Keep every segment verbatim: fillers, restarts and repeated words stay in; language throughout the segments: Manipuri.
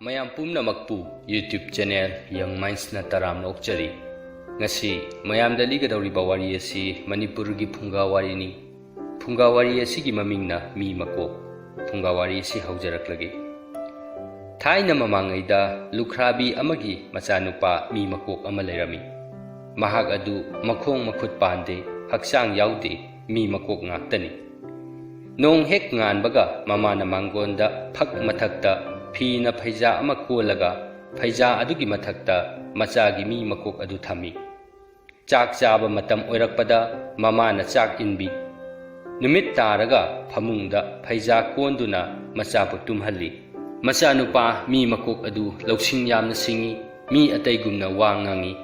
ꯃꯌꯥꯝ ꯄꯨꯝꯅꯃꯛꯄꯨ YouTube channel Young Mindsꯅ ꯇꯔꯥꯝꯅ ꯑꯣꯛꯆꯔꯤ꯫ ꯉꯁꯤ ꯃꯌꯥꯝꯗ ꯂꯤꯒꯗꯧꯔꯤꯕ ꯋꯥꯔꯤ ꯑꯁꯤ ꯃꯅꯤꯄꯨꯔꯒꯤ ꯐꯨꯡꯒꯥ ꯋꯥꯔꯤꯅꯤ꯫ ꯐꯨꯡꯒꯥ ꯋꯥꯔꯤ ꯑꯁꯤꯒꯤ ꯃꯃꯤꯡꯅ ꯃꯤ ꯃꯀꯣꯛ꯫ ꯐꯨꯡꯒꯥ ꯋꯥꯔꯤ ꯑꯁꯤ ꯍꯧꯖꯔꯛꯂꯒꯦ꯫ ꯊꯥꯏꯅ ꯃꯃꯥꯡꯉꯩꯗ ꯂꯨꯈ꯭ꯔꯥꯕꯤ ꯑꯃꯒꯤ ꯃꯆꯥꯅꯨꯄꯥ ꯃꯤ ꯃꯀꯣꯛ ꯑꯃ ꯂꯩꯔꯝꯃꯤ꯫ ꯃꯍꯥꯛ ꯑꯗꯨ ꯃꯈꯣꯡ ꯃꯈꯨꯠ ꯄꯥꯟꯗꯦ, ꯍꯛꯆꯥꯡ ꯌꯥꯎꯗꯦ, ꯃꯤ ꯃꯀꯣꯛ ꯉꯥꯛꯇꯅꯤ꯫ ꯅꯣꯡ ꯍꯦꯛ ꯉꯥꯟꯕꯒ ꯃꯃꯥꯅ ꯃꯥꯡꯒꯣꯟꯗ ꯐꯛ ꯃꯊꯛꯇ ꯐꯤꯅ ꯐꯩꯖꯥ ꯑꯃ ꯀꯣꯜꯂꯒ ꯐꯩꯖꯥ ꯑꯗꯨꯒꯤ ꯃꯊꯛꯇ ꯃꯆꯥꯒꯤ ꯃꯤ ꯃꯀꯣꯛ ꯑꯗꯨ ꯊꯝꯃꯤ꯫ ꯆꯥꯛ ꯆꯥꯕ ꯃꯇꯝ ꯑꯣꯏꯔꯛꯄꯗ ꯃꯃꯥꯅ ꯆꯥꯛ ꯏꯟꯕꯤ꯫ ꯅꯨꯃꯤꯠ ꯇꯥꯔꯒ ꯐꯃꯨꯡꯗ ꯐꯩꯖꯥ ꯀꯣꯟꯗꯨꯅ ꯃꯆꯥꯕꯨ ꯇꯨꯝꯍꯜꯂꯤ꯫ ꯃꯆꯥꯅꯨꯄꯥ ꯃꯤ ꯃꯀꯣꯛ ꯑꯗꯨ ꯂꯧꯁꯤꯡ ꯌꯥꯝꯅ ꯁꯤꯡꯏ, ꯃꯤ ꯑꯇꯩꯒꯨꯝꯅ ꯋꯥ ꯉꯥꯡꯏ꯫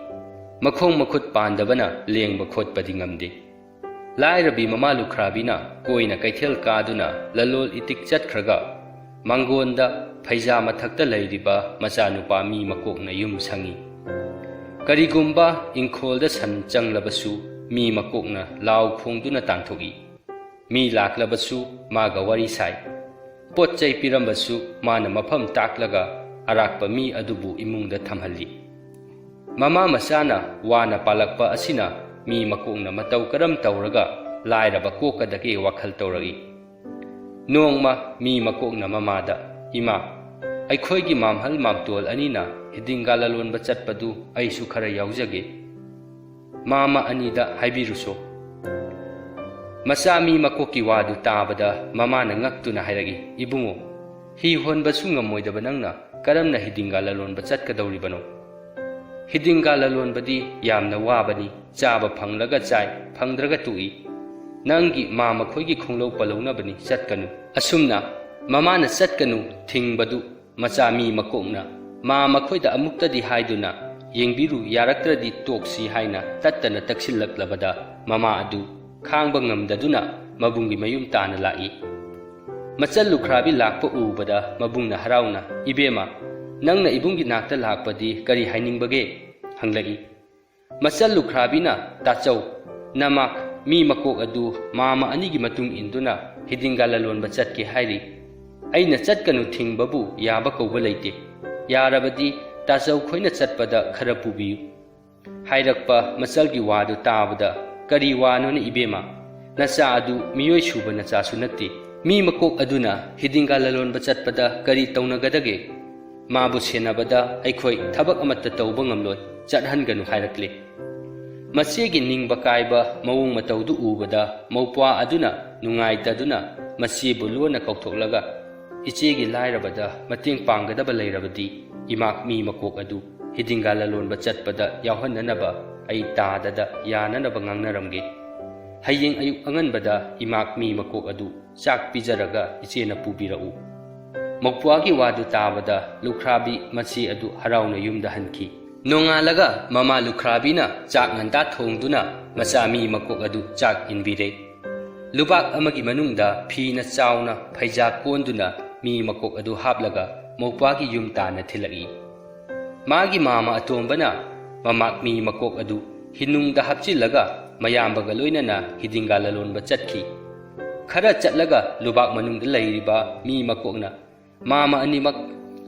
ꯃꯈꯣꯡ ꯃꯈꯨꯠ ꯄꯥꯟꯗꯕꯅ ꯂꯦꯡꯕ ꯈꯣꯠꯄꯗꯤ ꯉꯝꯗꯦ꯫ ꯂꯥꯏꯔꯕꯤ ꯃꯃꯥ ꯂꯨꯈ꯭ꯔꯥꯕꯤꯅ ꯀꯣꯏꯅ ꯀꯩꯊꯦꯜ ꯀꯥꯗꯨꯅ ꯂꯂꯣꯜ ꯏꯇꯤꯛ ꯆꯠꯈ꯭ꯔꯒ ꯃꯥꯡꯒꯣꯟꯗ ꯐꯩꯖꯥ ꯃꯊꯛꯇ ꯂꯩꯔꯤꯕ ꯃꯆꯥꯅꯨꯄꯥ ꯃꯤ ꯃꯀꯣꯛꯅ ꯌꯨꯝ ꯁꯪꯏ꯫ ꯀꯔꯤꯒꯨꯝꯕ ꯏꯪꯈꯣꯜꯗ ꯁꯟ ꯆꯪꯂꯕꯁꯨ ꯃꯤ ꯃꯀꯣꯛꯅ ꯂꯥꯎ ꯈꯣꯡꯗꯨꯅ ꯇꯥꯟꯊꯣꯛꯏ꯫ ꯃꯤ ꯂꯥꯛꯂꯕꯁꯨ ꯃꯥꯒ ꯋꯥꯔꯤ ꯁꯥꯏ꯫ ꯄꯣꯠ ꯆꯩ ꯄꯤꯔꯝꯕꯁꯨ ꯃꯥꯅ ꯃꯐꯝ ꯇꯥꯛꯂꯒ ꯑꯔꯥꯛꯄ ꯃꯤ ꯑꯗꯨꯕꯨ ꯏꯃꯨꯡꯗ ꯊꯝꯍꯜꯂꯤ꯫ ꯃꯃꯥ ꯃꯆꯥꯅ ꯋꯥꯅ ꯄꯥꯜꯂꯛꯄ ꯑꯁꯤꯅ ꯃꯤ ꯃꯀꯣꯛꯅ ꯃꯇꯧ ꯀꯔꯝ ꯇꯧꯔꯒ ꯂꯥꯏꯔꯕ ꯀꯣꯛꯀꯗꯒꯦ ꯋꯥꯈꯜ ꯇꯧꯔꯛꯏ꯫ ꯅꯣꯡꯃ ꯃꯤ ꯃꯀꯣꯛꯅ ꯃꯃꯥꯗ, "ꯏꯃꯥ, ꯑꯩꯈꯣꯏꯒꯤ ꯃꯥꯝꯍꯜ ꯃꯥꯝꯇꯣꯜ ꯑꯅꯤꯅ ꯍꯤꯗꯤꯡꯒꯥ ꯂꯂꯣꯟꯕ ꯆꯠꯄꯗꯨ ꯑꯩꯁꯨ ꯈꯔ ꯌꯥꯎꯖꯒꯦ꯫ ꯃꯥꯃ ꯑꯅꯤꯗ ꯍꯥꯏꯕꯤꯔꯨꯁꯣ꯫" ꯃꯆꯥ ꯃꯤ ꯃꯀꯣꯛꯀꯤ ꯋꯥꯗꯨ ꯇꯥꯕꯗ ꯃꯃꯥꯅ ꯉꯛꯇꯨꯅ ꯍꯥꯏꯔꯛꯏ, "ꯏꯕꯨꯡꯉꯣ, ꯍꯤ ꯍꯣꯟꯕꯁꯨ ꯉꯝꯃꯣꯏꯗꯕ ꯅꯪꯅ ꯀꯔꯝꯅ ꯍꯤꯗꯤꯡꯒꯥ ꯂꯂꯣꯟꯕ ꯆꯠꯀꯗꯧꯔꯤꯕꯅꯣ? ꯍꯤꯗꯤꯡꯒꯥ ꯂꯂꯣꯟꯕꯗꯤ ꯌꯥꯝꯅ ꯋꯥꯕꯅꯤ, ꯆꯥꯕ ꯐꯪꯂꯒ ꯆꯥꯏ, ꯐꯪꯗ꯭ꯔꯒ ꯇꯣꯛꯏ꯫ ꯅꯪꯒꯤ ꯃꯥ ꯃꯈꯣꯏꯒꯤ ꯈꯣꯡꯂꯧ ꯄꯜꯍꯧꯅꯕꯅꯤ, ꯆꯠꯀꯅꯨ꯫" ꯑꯁꯨꯝꯅ ꯃꯃꯥꯅ ꯆꯠꯀꯅꯨ ꯊꯤꯡꯕꯗꯨ ꯃꯆꯥ ꯃꯤ ꯃꯀꯣꯛꯅ ꯃꯥ ꯃꯈꯣꯏꯗ ꯑꯃꯨꯛꯇꯗꯤ ꯍꯥꯏꯗꯨꯅ ꯌꯦꯡꯕꯤꯔꯨ, ꯌꯥꯔꯛꯇ꯭ꯔꯗꯤ ꯇꯣꯛꯁꯤ ꯍꯥꯏꯅ ꯇꯠꯇꯅ ꯇꯛꯁꯤꯜꯂꯛꯂꯕꯗ ꯃꯃꯥ ꯑꯗꯨ ꯈꯥꯡꯕ ꯉꯝꯗꯗꯨꯅ ꯃꯕꯨꯡꯒꯤ ꯃꯌꯨꯝ ꯇꯥꯅ ꯂꯥꯛꯏ꯫ ꯃꯆꯜ ꯂꯨꯈ꯭ꯔꯥꯕꯤ ꯂꯥꯛꯄ ꯎꯕꯗ ꯃꯕꯨꯡꯅ ꯍꯔꯥꯎꯅ, "ꯏꯕꯦꯝꯃ, ꯅꯪꯅ ꯏꯕꯨꯡꯒꯤ ꯅꯥꯛꯇ ꯂꯥꯛꯄꯗꯤ ꯀꯔꯤ ꯍꯥꯏꯅꯤꯡꯕꯒꯦ?" ꯍꯪꯂꯛꯏ꯫ ꯃꯆꯜ ꯂꯨꯈ꯭ꯔꯥꯕꯤꯅ, "ꯇꯥꯆꯧ, ꯅꯃꯥ ꯃꯤ ꯃꯀꯣꯛ ꯑꯗꯨ ꯃꯥꯃ ꯑꯅꯤꯒꯤ ꯃꯇꯨꯡ ꯏꯟꯗꯨꯅ ꯍꯤꯗꯤꯡꯒꯥ ꯂꯂꯣꯟꯕ ꯆꯠꯀꯦ ꯍꯥꯏꯔꯤ꯫ ꯑꯩꯅ ꯆꯠꯀꯅꯨ ꯊꯤꯡꯕꯕꯨ ꯌꯥꯕ ꯀꯧꯕ ꯂꯩꯇꯦ꯫ ꯌꯥꯔꯕꯗꯤ ꯇꯥꯖꯧ ꯈꯣꯏꯅ ꯆꯠꯄꯗ ꯈꯔ ꯄꯨꯕꯤꯌꯨ꯫ ꯍꯥꯏꯔꯛꯄ ꯃꯆꯜꯒꯤ ꯋꯥꯗꯨ ꯇꯥꯕꯗ, "ꯀꯔꯤ ꯋꯥꯅꯣꯅꯦ ꯏꯕꯦꯝꯃ? ꯅꯆꯥ ꯑꯗꯨ ꯃꯤꯑꯣꯏ ꯁꯨꯕ ꯅꯆꯥꯁꯨ ꯅꯠꯇꯦ꯫ ꯃꯤ ꯃꯀꯣꯛ ꯑꯗꯨꯅ ꯍꯤꯗꯤꯡꯒꯥ ꯂꯂꯣꯟꯕ ꯆꯠꯄꯗ ꯀꯔꯤ ꯇꯧꯅꯒꯗꯒꯦ? ꯃꯥꯕꯨ ꯁꯦꯟꯅꯕꯗ ꯑꯩꯈꯣꯏ ꯊꯕꯛ ꯑꯃꯠꯇ ꯇꯧꯕ ꯉꯝꯂꯣꯏ, ꯆꯠꯍꯟꯒꯅꯨ" ꯍꯥꯏꯔꯛꯂꯦ꯫ ꯃꯆꯦꯒꯤ ꯅꯤꯡꯕ ꯀꯥꯏꯕ ꯃꯑꯣꯡ ꯃꯇꯧꯗꯨ ꯎꯕꯗ, ꯃꯧꯄ꯭ꯋꯥ ꯑꯗꯨꯅ ꯅꯨꯡꯉꯥꯏꯇꯗꯨꯅ ꯃꯆꯦꯕꯨ ꯂꯣꯟꯅ ꯀꯧꯊꯣꯛꯂꯒ, "ꯏꯆꯦꯒꯤ ꯂꯥꯏꯔꯕꯗ ꯃꯇꯦꯡ ꯄꯥꯡꯒꯗꯕ ꯂꯩꯔꯕꯗꯤ, ꯏꯃꯥꯛ ꯃꯤ ꯃꯀꯣꯛ ꯑꯗꯨ ꯍꯤꯗꯤꯡꯒꯥ ꯂꯂꯣꯟꯕ ꯆꯠꯄꯗ ꯌꯥꯎꯍꯟꯅꯅꯕ ꯑꯩ ꯇꯥꯗꯗ ꯌꯥꯅꯅꯕ ꯉꯥꯡꯅꯔꯝꯒꯦ꯫ ꯍꯌꯦꯡ ꯑꯌꯨꯛ ꯑꯉꯟꯕꯗ ꯏꯃꯥꯛ ꯃꯤ ꯃꯀꯣꯛ ꯑꯗꯨ ꯆꯥꯛ ꯄꯤꯖꯔꯒ ꯏꯆꯦꯅ ꯄꯨꯕꯤꯔꯛꯎ"꯫ ꯃꯧꯄ꯭ꯋꯥꯒꯤ ꯋꯥꯗꯨ ꯇꯥꯕꯗ ꯂꯨꯈ꯭ꯔꯥꯕꯤ ꯃꯆꯦ ꯑꯗꯨ ꯍꯔꯥꯎꯅ ꯌꯨꯝꯗ ꯍꯟꯈꯤ꯫ ꯅꯣꯡꯉꯥꯜꯂꯒ ꯃꯃꯥ ꯂꯨꯈ꯭ꯔꯥꯕꯤꯅ ꯆꯥꯛ ꯉꯟꯇꯥ ꯊꯣꯡꯗꯨꯅ ꯃꯆꯥ ꯃꯤ ꯃꯀꯣꯛ ꯑꯗꯨ ꯆꯥꯛ ꯏꯟꯕꯤꯔꯦ꯫ ꯂꯨꯕꯥꯛ ꯑꯃꯒꯤ ꯃꯅꯨꯡꯗ ꯐꯤꯅ ꯆꯥꯎꯅ ꯐꯩꯖꯥꯛ ꯀꯣꯟꯗꯨꯅ ꯃꯤ ꯃꯀꯣꯛ ꯑꯗꯨ ꯍꯥꯞꯂꯒ ꯃꯧꯄ꯭ꯋꯥꯒꯤ ꯌꯨꯝ ꯇꯥꯟꯅ ꯊꯤꯜꯂꯛꯏ꯫ ꯃꯥꯒꯤ ꯃꯥꯃ ꯑꯇꯣꯝꯕꯅ ꯃꯃꯥꯛ ꯃꯤ ꯃꯀꯣꯛ ꯑꯗꯨ ꯍꯤꯅꯨꯡꯗ ꯍꯥꯞꯆꯤꯜꯂꯒ ꯃꯌꯥꯝꯕꯒ ꯂꯣꯏꯅꯅ ꯍꯤꯗꯤꯡꯒꯥ ꯂꯂꯣꯟꯕ ꯆꯠꯈꯤ꯫ ꯈꯔ ꯆꯠꯂꯒ ꯂꯨꯕꯥꯛ ꯃꯅꯨꯡꯗ ꯂꯩꯔꯤꯕ ꯃꯤ ꯃꯀꯣꯛꯅ, "ꯃꯥꯃ ꯑꯅꯤꯃꯛ,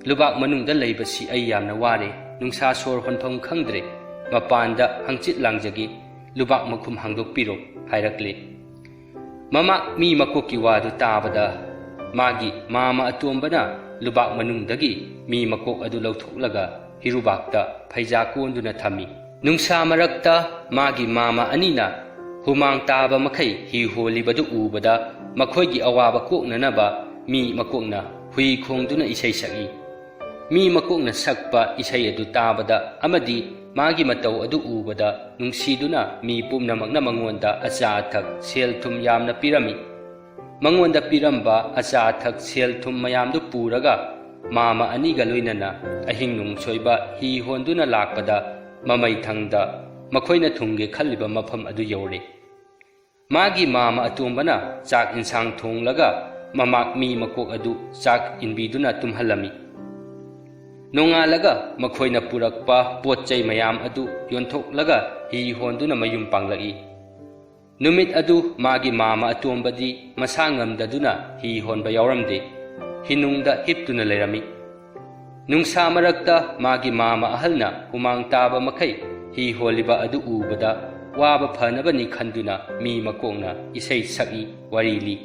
ꯂꯨꯕꯥꯛ ꯃꯅꯨꯡꯗ ꯂꯩꯕꯁꯤ ꯑꯩ ꯌꯥꯝꯅ ꯋꯥꯔꯦ꯫ ꯅꯨꯡꯁꯥ ꯁꯣꯔ ꯍꯣꯟꯐꯝ ꯈꯪꯗ꯭ꯔꯦ꯫ ꯃꯄꯥꯟꯗ ꯍꯪꯆꯤꯠ ꯂꯥꯡꯖꯒꯦ꯫ ꯂꯨꯕꯥꯛ ꯃꯈꯨꯝ ꯍꯥꯡꯗꯣꯛꯄꯤꯔꯣ" ꯍꯥꯏꯔꯛꯂꯦ꯫ ꯃꯃꯥꯛ ꯃꯤ ꯃꯀꯣꯛꯀꯤ ꯋꯥꯗꯨ ꯇꯥꯕꯗ, ꯃꯥꯒꯤ ꯃꯥꯃ ꯑꯇꯣꯝꯕꯅ ꯂꯨꯕꯥꯛ ꯃꯅꯨꯡꯗꯒꯤ ꯃꯤ ꯃꯀꯣꯛ ꯑꯗꯨ ꯂꯧꯊꯣꯛꯂꯒ ꯍꯤꯔꯨꯕꯥꯛꯇ ꯐꯩꯖꯥꯛ ꯀꯣꯟꯗꯨꯅ ꯊꯝꯃꯤ꯫ ꯅꯨꯡꯁꯥ ꯃꯔꯛꯇ ꯃꯥꯒꯤ ꯃꯥꯃ ꯑꯅꯤꯅ ꯍꯨꯃꯥꯡ ꯇꯥꯕ ꯃꯈꯩ ꯍꯤ ꯍꯣꯜꯂꯤꯕꯗꯨ ꯎꯕꯗ, ꯃꯈꯣꯏꯒꯤ ꯑꯋꯥꯕ ꯀꯣꯛꯅꯅꯕ ꯃꯤ ꯃꯀꯣꯛꯅ ꯍꯨꯏ ꯈꯣꯡꯗꯨꯅ ꯏꯁꯩ ꯁꯛꯏ꯫ ꯃꯤ ꯃꯀꯣꯛꯅ ꯁꯛꯄ ꯏꯁꯩ ꯑꯗꯨ ꯇꯥꯕꯗ ꯑꯃꯗꯤ ꯃꯥꯒꯤ ꯃꯇꯧ ꯑꯗꯨ ꯎꯕꯗ ꯅꯨꯡꯁꯤꯗꯨꯅ ꯃꯤ ꯄꯨꯝꯅꯃꯛꯅ ꯃꯉꯣꯟꯗ ꯑꯆꯥ ꯑꯊꯛ, ꯁꯦꯜ ꯊꯨꯝ ꯌꯥꯝꯅ ꯄꯤꯔꯝꯃꯤ꯫ ꯃꯉꯣꯟꯗ ꯄꯤꯔꯝꯕ ꯑꯆꯥ ꯑꯊꯛ, ꯁꯦꯜ ꯊꯨꯝ ꯃꯌꯥꯝꯗꯨ ꯄꯨꯔꯒ ꯃꯥꯃ ꯑꯅꯤꯒ ꯂꯣꯏꯅꯅ ꯑꯍꯤꯡ ꯅꯣꯡꯁꯣꯏꯕ ꯍꯤ ꯍꯣꯟꯗꯨꯅ ꯂꯥꯛꯄꯗ, ꯃꯃꯩ ꯊꯪꯗ ꯃꯈꯣꯏꯅ ꯊꯨꯡꯒꯦ ꯈꯜꯂꯤꯕ ꯃꯐꯝ ꯑꯗꯨ ꯌꯧꯔꯦ꯫ ꯃꯥꯒꯤ ꯃꯥꯃ ꯑꯇꯣꯝꯕꯅ ꯆꯥꯛ ꯏꯟꯁꯥꯡ ꯊꯣꯡꯂꯒ ꯃꯃꯥꯛ ꯃꯤ ꯃꯀꯣꯛ ꯑꯗꯨ ꯆꯥꯛ ꯏꯟꯕꯤꯗꯨꯅ ꯇꯨꯝꯍꯜꯂꯝꯃꯤ꯫ ꯅꯣꯡꯉꯥꯜꯂꯒ ꯃꯈꯣꯏꯅ ꯄꯨꯔꯛꯄ ꯄꯣꯠ ꯆꯩ ꯃꯌꯥꯝ ꯑꯗꯨ ꯌꯣꯟꯊꯣꯛꯂꯒ ꯍꯤ ꯍꯣꯟꯗꯨꯅ ꯃꯌꯨꯝ ꯄꯥꯡꯂꯛꯏ꯫ ꯅꯨꯃꯤꯠ ꯑꯗꯨ ꯃꯥꯒꯤ ꯃꯥꯃ ꯑꯇꯣꯝꯕꯗꯤ ꯃꯁꯥ ꯉꯝꯗꯗꯨꯅ ꯍꯤ ꯍꯣꯟꯕ ꯌꯥꯎꯔꯝꯗꯦ꯫ ꯍꯤꯅꯨꯡꯗ ꯍꯤꯞꯇꯨꯅ ꯂꯩꯔꯝꯃꯤ꯫ ꯅꯨꯡꯁꯥ ꯃꯔꯛꯇ ꯃꯥꯒꯤ ꯃꯥꯃ ꯑꯍꯜꯅ ꯍꯨꯃꯥꯡ ꯇꯥꯕ ꯃꯈꯩ ꯍꯤ ꯍꯣꯜꯂꯤꯕ ꯑꯗꯨ ꯎꯕꯗ ꯋꯥꯕ ꯐꯅꯕꯅꯤ ꯈꯟꯗꯨꯅ ꯃꯤ ꯃꯀꯣꯛꯅ ꯏꯁꯩ ꯁꯛꯏ, ꯋꯥꯔꯤ ꯂꯤ꯫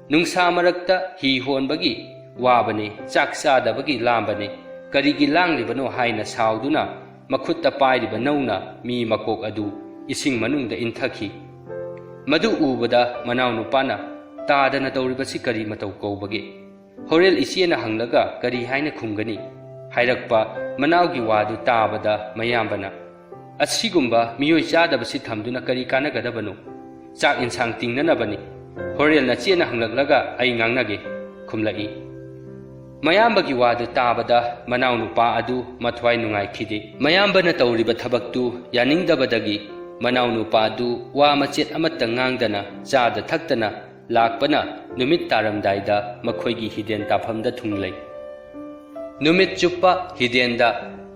ꯅꯨꯡꯁꯥ ꯃꯔꯛꯇ ꯍꯤ ꯍꯣꯟꯕꯒꯤ ꯋꯥꯕꯅꯦ, ꯆꯥꯛ ꯆꯥꯗꯕꯒꯤ ꯂꯥꯝꯕꯅꯦ, ꯀꯔꯤꯒꯤ ꯂꯥꯡꯂꯤꯕꯅꯣ ꯍꯥꯏꯅ ꯁꯥꯎꯗꯨꯅ ꯃꯈꯨꯠꯇ ꯄꯥꯏꯔꯤꯕ ꯅꯧꯅ ꯃꯤ ꯃꯀꯣꯛ ꯑꯗꯨ ꯏꯁꯤꯡ ꯃꯅꯨꯡꯗ ꯏꯟꯊꯈꯤ꯫ ꯃꯗꯨ ꯎꯕꯗ ꯃꯅꯥꯎꯅꯨꯄꯥꯅ, "ꯇꯥꯗꯅ ꯇꯧꯔꯤꯕꯁꯤ ꯀꯔꯤ ꯃꯇꯧ ꯀꯧꯕꯒꯦ? ꯍꯣꯔꯦꯜ ꯏꯆꯦꯅ ꯍꯪꯂꯒ ꯀꯔꯤ ꯍꯥꯏꯅ ꯈꯨꯝꯒꯅꯤ?" ꯍꯥꯏꯔꯛꯄ ꯃꯅꯥꯎꯒꯤ ꯋꯥꯗꯨ ꯇꯥꯕꯗ ꯃꯌꯥꯝꯕꯅ, "ꯑꯁꯤꯒꯨꯝꯕ ꯃꯤꯑꯣꯏ ꯆꯥꯗꯕꯁꯤ ꯊꯝꯗꯨꯅ ꯀꯔꯤ ꯀꯥꯟꯅꯒꯗꯕꯅꯣ? ꯆꯥꯛ ꯏꯟꯁꯥꯡ ꯇꯤꯡꯅꯅꯕꯅꯤ꯫ ꯍꯣꯔꯦꯜ ꯅꯆꯦꯅ ꯍꯪꯂꯛꯂꯒ ꯑꯩ ꯉꯥꯡꯅꯒꯦ," ꯈꯨꯝꯂꯛꯏ꯫ ꯃꯌꯥꯝꯕꯒꯤ ꯋꯥꯗꯨ ꯇꯥꯕꯗ ꯃꯅꯥꯎꯅꯨꯄꯥ ꯑꯗꯨ ꯃꯊ꯭ꯋꯥꯏ ꯅꯨꯡꯉꯥꯏꯈꯤꯗꯦ꯫ ꯃꯌꯥꯝꯕꯅ ꯇꯧꯔꯤꯕ ꯊꯕꯛꯇꯨ ꯌꯥꯅꯤꯡꯗꯕꯗꯒꯤ ꯃꯅꯥꯎꯅꯨꯄꯥꯗꯨ ꯋꯥ ꯃꯆꯦꯠ ꯑꯃꯠꯇ ꯉꯥꯡꯗꯅ ꯆꯥꯗ ꯊꯛꯇꯅ ꯂꯥꯛꯄꯅ ꯅꯨꯃꯤꯠ ꯇꯥꯔꯝꯗꯥꯏꯗ ꯃꯈꯣꯏꯒꯤ ꯍꯤꯗꯦꯟ ꯇꯥꯐꯝꯗ ꯊꯨꯡꯂꯩ꯫ ꯅꯨꯃꯤꯠ ꯆꯨꯞꯄ ꯍꯤꯗꯦꯟꯗ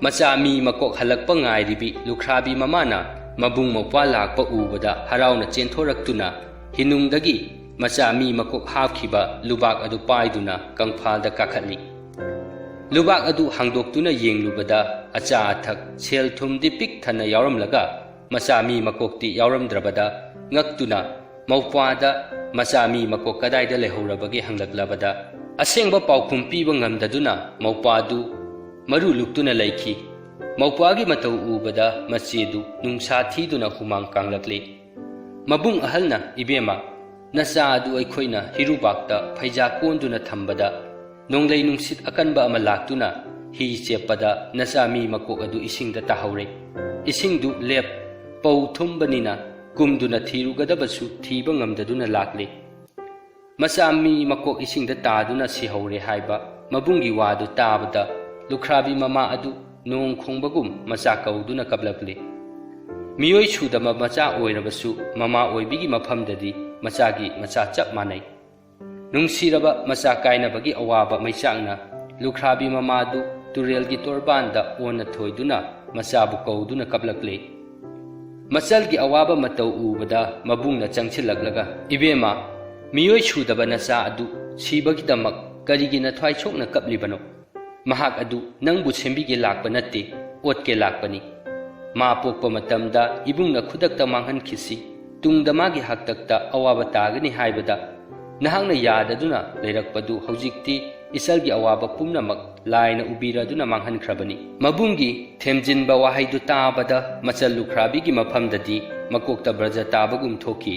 ꯃꯆꯥ ꯃꯤ ꯃꯀꯣꯛ ꯍꯜꯂꯛꯄ ꯉꯥꯏꯔꯤꯕꯤ ꯂꯨꯈ꯭ꯔꯥꯕꯤ ꯃꯃꯥꯅ ꯃꯕꯨꯡ ꯃꯧꯄ꯭ꯋꯥ ꯂꯥꯛꯄ ꯎꯕꯗ ꯍꯔꯥꯎꯅ ꯆꯦꯟꯊꯣꯔꯛꯇꯨꯅ ꯍꯤꯅꯨꯡꯗꯒꯤ ꯃꯆꯥ ꯃꯤ ꯃꯀꯣꯛ ꯍꯥꯞꯈꯤꯕ ꯂꯨꯕꯥꯛ ꯑꯗꯨ ꯄꯥꯏꯗꯨꯅ ꯀꯪꯐꯥꯜꯗ ꯀꯥꯈꯠꯂꯤ꯫ ꯂꯨꯕꯥꯛ ꯑꯗꯨ ꯍꯥꯡꯗꯣꯛꯇꯨꯅ ꯌꯦꯡꯂꯨꯕꯗ ꯑꯆꯥ ꯑꯊꯛ, ꯁꯦꯜ ꯊꯨꯝꯗꯤ ꯄꯤꯛ ꯊꯟꯅ ꯌꯥꯎꯔꯝꯂꯒ ꯃꯆꯥ ꯃꯤ ꯃꯀꯣꯛꯇꯤ ꯌꯥꯎꯔꯝꯗ꯭ꯔꯕꯗ ꯉꯛꯇꯨꯅ ꯃꯧꯄ꯭ꯋꯥꯗ ꯃꯆꯥ ꯃꯤ ꯃꯀꯣꯛ ꯀꯗꯥꯏꯗ ꯂꯩꯍꯧꯔꯕꯒꯦ ꯍꯪꯂꯛꯂꯕꯗ, ꯑꯁꯦꯡꯕ ꯄꯥꯎꯈꯨꯝ ꯄꯤꯕ ꯉꯝꯗꯗꯨꯅ ꯃꯧꯄ꯭ꯋꯥꯗꯨ ꯃꯔꯨ ꯂꯨꯛꯇꯨꯅ ꯂꯩꯈꯤ꯫ ꯃꯧꯄ꯭ꯋꯥꯒꯤ ꯃꯇꯧ ꯎꯕꯗ ꯃꯆꯦꯗꯨ ꯅꯨꯡꯁꯥ ꯊꯤꯗꯨꯅ ꯍꯨꯃꯥꯡ ꯀꯥꯡꯂꯛꯂꯤ꯫ ꯃꯕꯨꯡ ꯑꯍꯜꯅ, "ꯏꯕꯦꯝꯃ, ꯅꯆꯥ ꯑꯗꯨ ꯑꯩꯈꯣꯏꯅ ꯍꯤꯔꯨꯕꯥꯛꯇ ꯐꯩꯖꯥ ꯀꯣꯟꯗꯨꯅ ꯊꯝꯕꯗ ꯅꯣꯡꯂꯩ ꯅꯨꯡꯁꯤꯠ ꯑꯀꯟꯕ ꯑꯃ ꯂꯥꯛꯇꯨꯅ ꯍꯤ ꯆꯦꯞꯄꯗ ꯅꯆꯥ ꯃꯤ ꯃꯀꯣꯛ ꯑꯗꯨ ꯏꯁꯤꯡꯗ ꯇꯥꯍꯧꯔꯦ꯫ ꯏꯁꯤꯡꯗꯨ ꯂꯦꯞ, ꯄꯧ ꯊꯨꯝꯕꯅꯤꯅ ꯀꯨꯝꯗꯨꯅ ꯊꯤꯔꯨꯒꯗꯕꯁꯨ ꯊꯤꯕ ꯉꯝꯗꯗꯨꯅ ꯂꯥꯛꯂꯦ꯫ ꯃꯆꯥ ꯃꯤ ꯃꯀꯣꯛ ꯏꯁꯤꯡꯗ ꯇꯥꯗꯨꯅ ꯁꯤꯍꯧꯔꯦ" ꯍꯥꯏꯕ ꯃꯕꯨꯡꯒꯤ ꯋꯥꯗꯨ ꯇꯥꯕꯗ ꯂꯨꯈ꯭ꯔꯥꯕꯤ ꯃꯃꯥ ꯑꯗꯨ ꯅꯣꯡ ꯈꯣꯡꯕꯒꯨꯝ ꯃꯆꯥ ꯀꯧꯗꯨꯅ ꯀꯞꯂꯛꯂꯤ꯫ ꯃꯤꯑꯣꯏ ꯁꯨꯗꯕ ꯃꯆꯥ ꯑꯣꯏꯔꯕꯁꯨ ꯃꯃꯥ ꯑꯣꯏꯕꯤꯒꯤ ꯃꯐꯝꯗꯗꯤ ꯃꯆꯥꯒꯤ ꯃꯆꯥ ꯆꯞ ꯃꯥꯟꯅꯩ꯫ ꯅꯨꯡꯁꯤꯔꯕ ꯃꯆꯥ ꯀꯥꯏꯅꯕꯒꯤ ꯑꯋꯥꯕ ꯃꯩꯆꯥꯛꯅ ꯂꯨꯈ꯭ꯔꯥꯕꯤ ꯃꯃꯥꯗꯨ ꯇꯨꯔꯦꯜꯒꯤ ꯇꯣꯔꯕꯥꯟꯗ ꯑꯣꯟꯅ ꯊꯣꯏꯗꯨꯅ ꯃꯆꯥꯕꯨ ꯀꯧꯗꯨꯅ ꯀꯞꯂꯛꯂꯤ꯫ ꯃꯆꯜꯒꯤ ꯑꯋꯥꯕ ꯃꯇꯧ ꯎꯕꯗ ꯃꯕꯨꯡꯅ ꯆꯪꯁꯤꯜꯂꯛꯂꯒ, "ꯏꯕꯦꯝꯃ, ꯃꯤꯑꯣꯏ ꯁꯨꯗꯕ ꯅꯆꯥ ꯑꯗꯨ ꯁꯤꯕꯒꯤꯗꯃꯛ "ꯀꯔꯤꯒꯤ ꯅꯊ꯭ꯋꯥꯏ ꯁꯣꯛꯅ ꯀꯞꯂꯤꯕꯅꯣ? ꯃꯍꯥꯛ ꯑꯗꯨ ꯅꯪꯕꯨ ꯁꯦꯝꯕꯤꯒꯦ ꯂꯥꯛꯄ ꯅꯠꯇꯦ, ꯑꯣꯠꯀꯦ ꯂꯥꯛꯄꯅꯤ꯫ ꯃꯥ ꯄꯣꯛꯄ ꯃꯇꯝꯗ ꯏꯕꯨꯡꯅ ꯈꯨꯗꯛꯇ ꯃꯥꯡꯍꯟꯈꯤꯁꯤ, ꯇꯨꯡꯗ ꯃꯥꯒꯤ ꯍꯥꯛꯇꯛꯇ ꯑꯋꯥꯕ ꯇꯥꯒꯅꯤ ꯍꯥꯏꯕꯗ ꯅꯍꯥꯛꯅ ꯌꯥꯗꯗꯨꯅ ꯂꯩꯔꯛꯄꯗꯨ ꯍꯧꯖꯤꯛꯇꯤ ꯏꯆꯜꯒꯤ ꯑꯋꯥꯕ ꯄꯨꯝꯅꯃꯛ ꯂꯥꯏꯅ ꯎꯕꯤꯔꯗꯨꯅ ꯃꯥꯡꯍꯟꯈ꯭ꯔꯕꯅꯤ꯫" ꯃꯕꯨꯡꯒꯤ ꯊꯦꯝꯖꯤꯟꯕ ꯋꯥꯍꯩꯗꯨ ꯇꯥꯕꯗ ꯃꯆꯜ ꯂꯨꯈ꯭ꯔꯥꯕꯤꯒꯤ ꯃꯐꯝꯗꯗꯤ ꯃꯀꯣꯛꯇ ꯕ꯭ꯔꯖ ꯇꯥꯕꯒꯨꯝ ꯊꯣꯛꯈꯤ꯫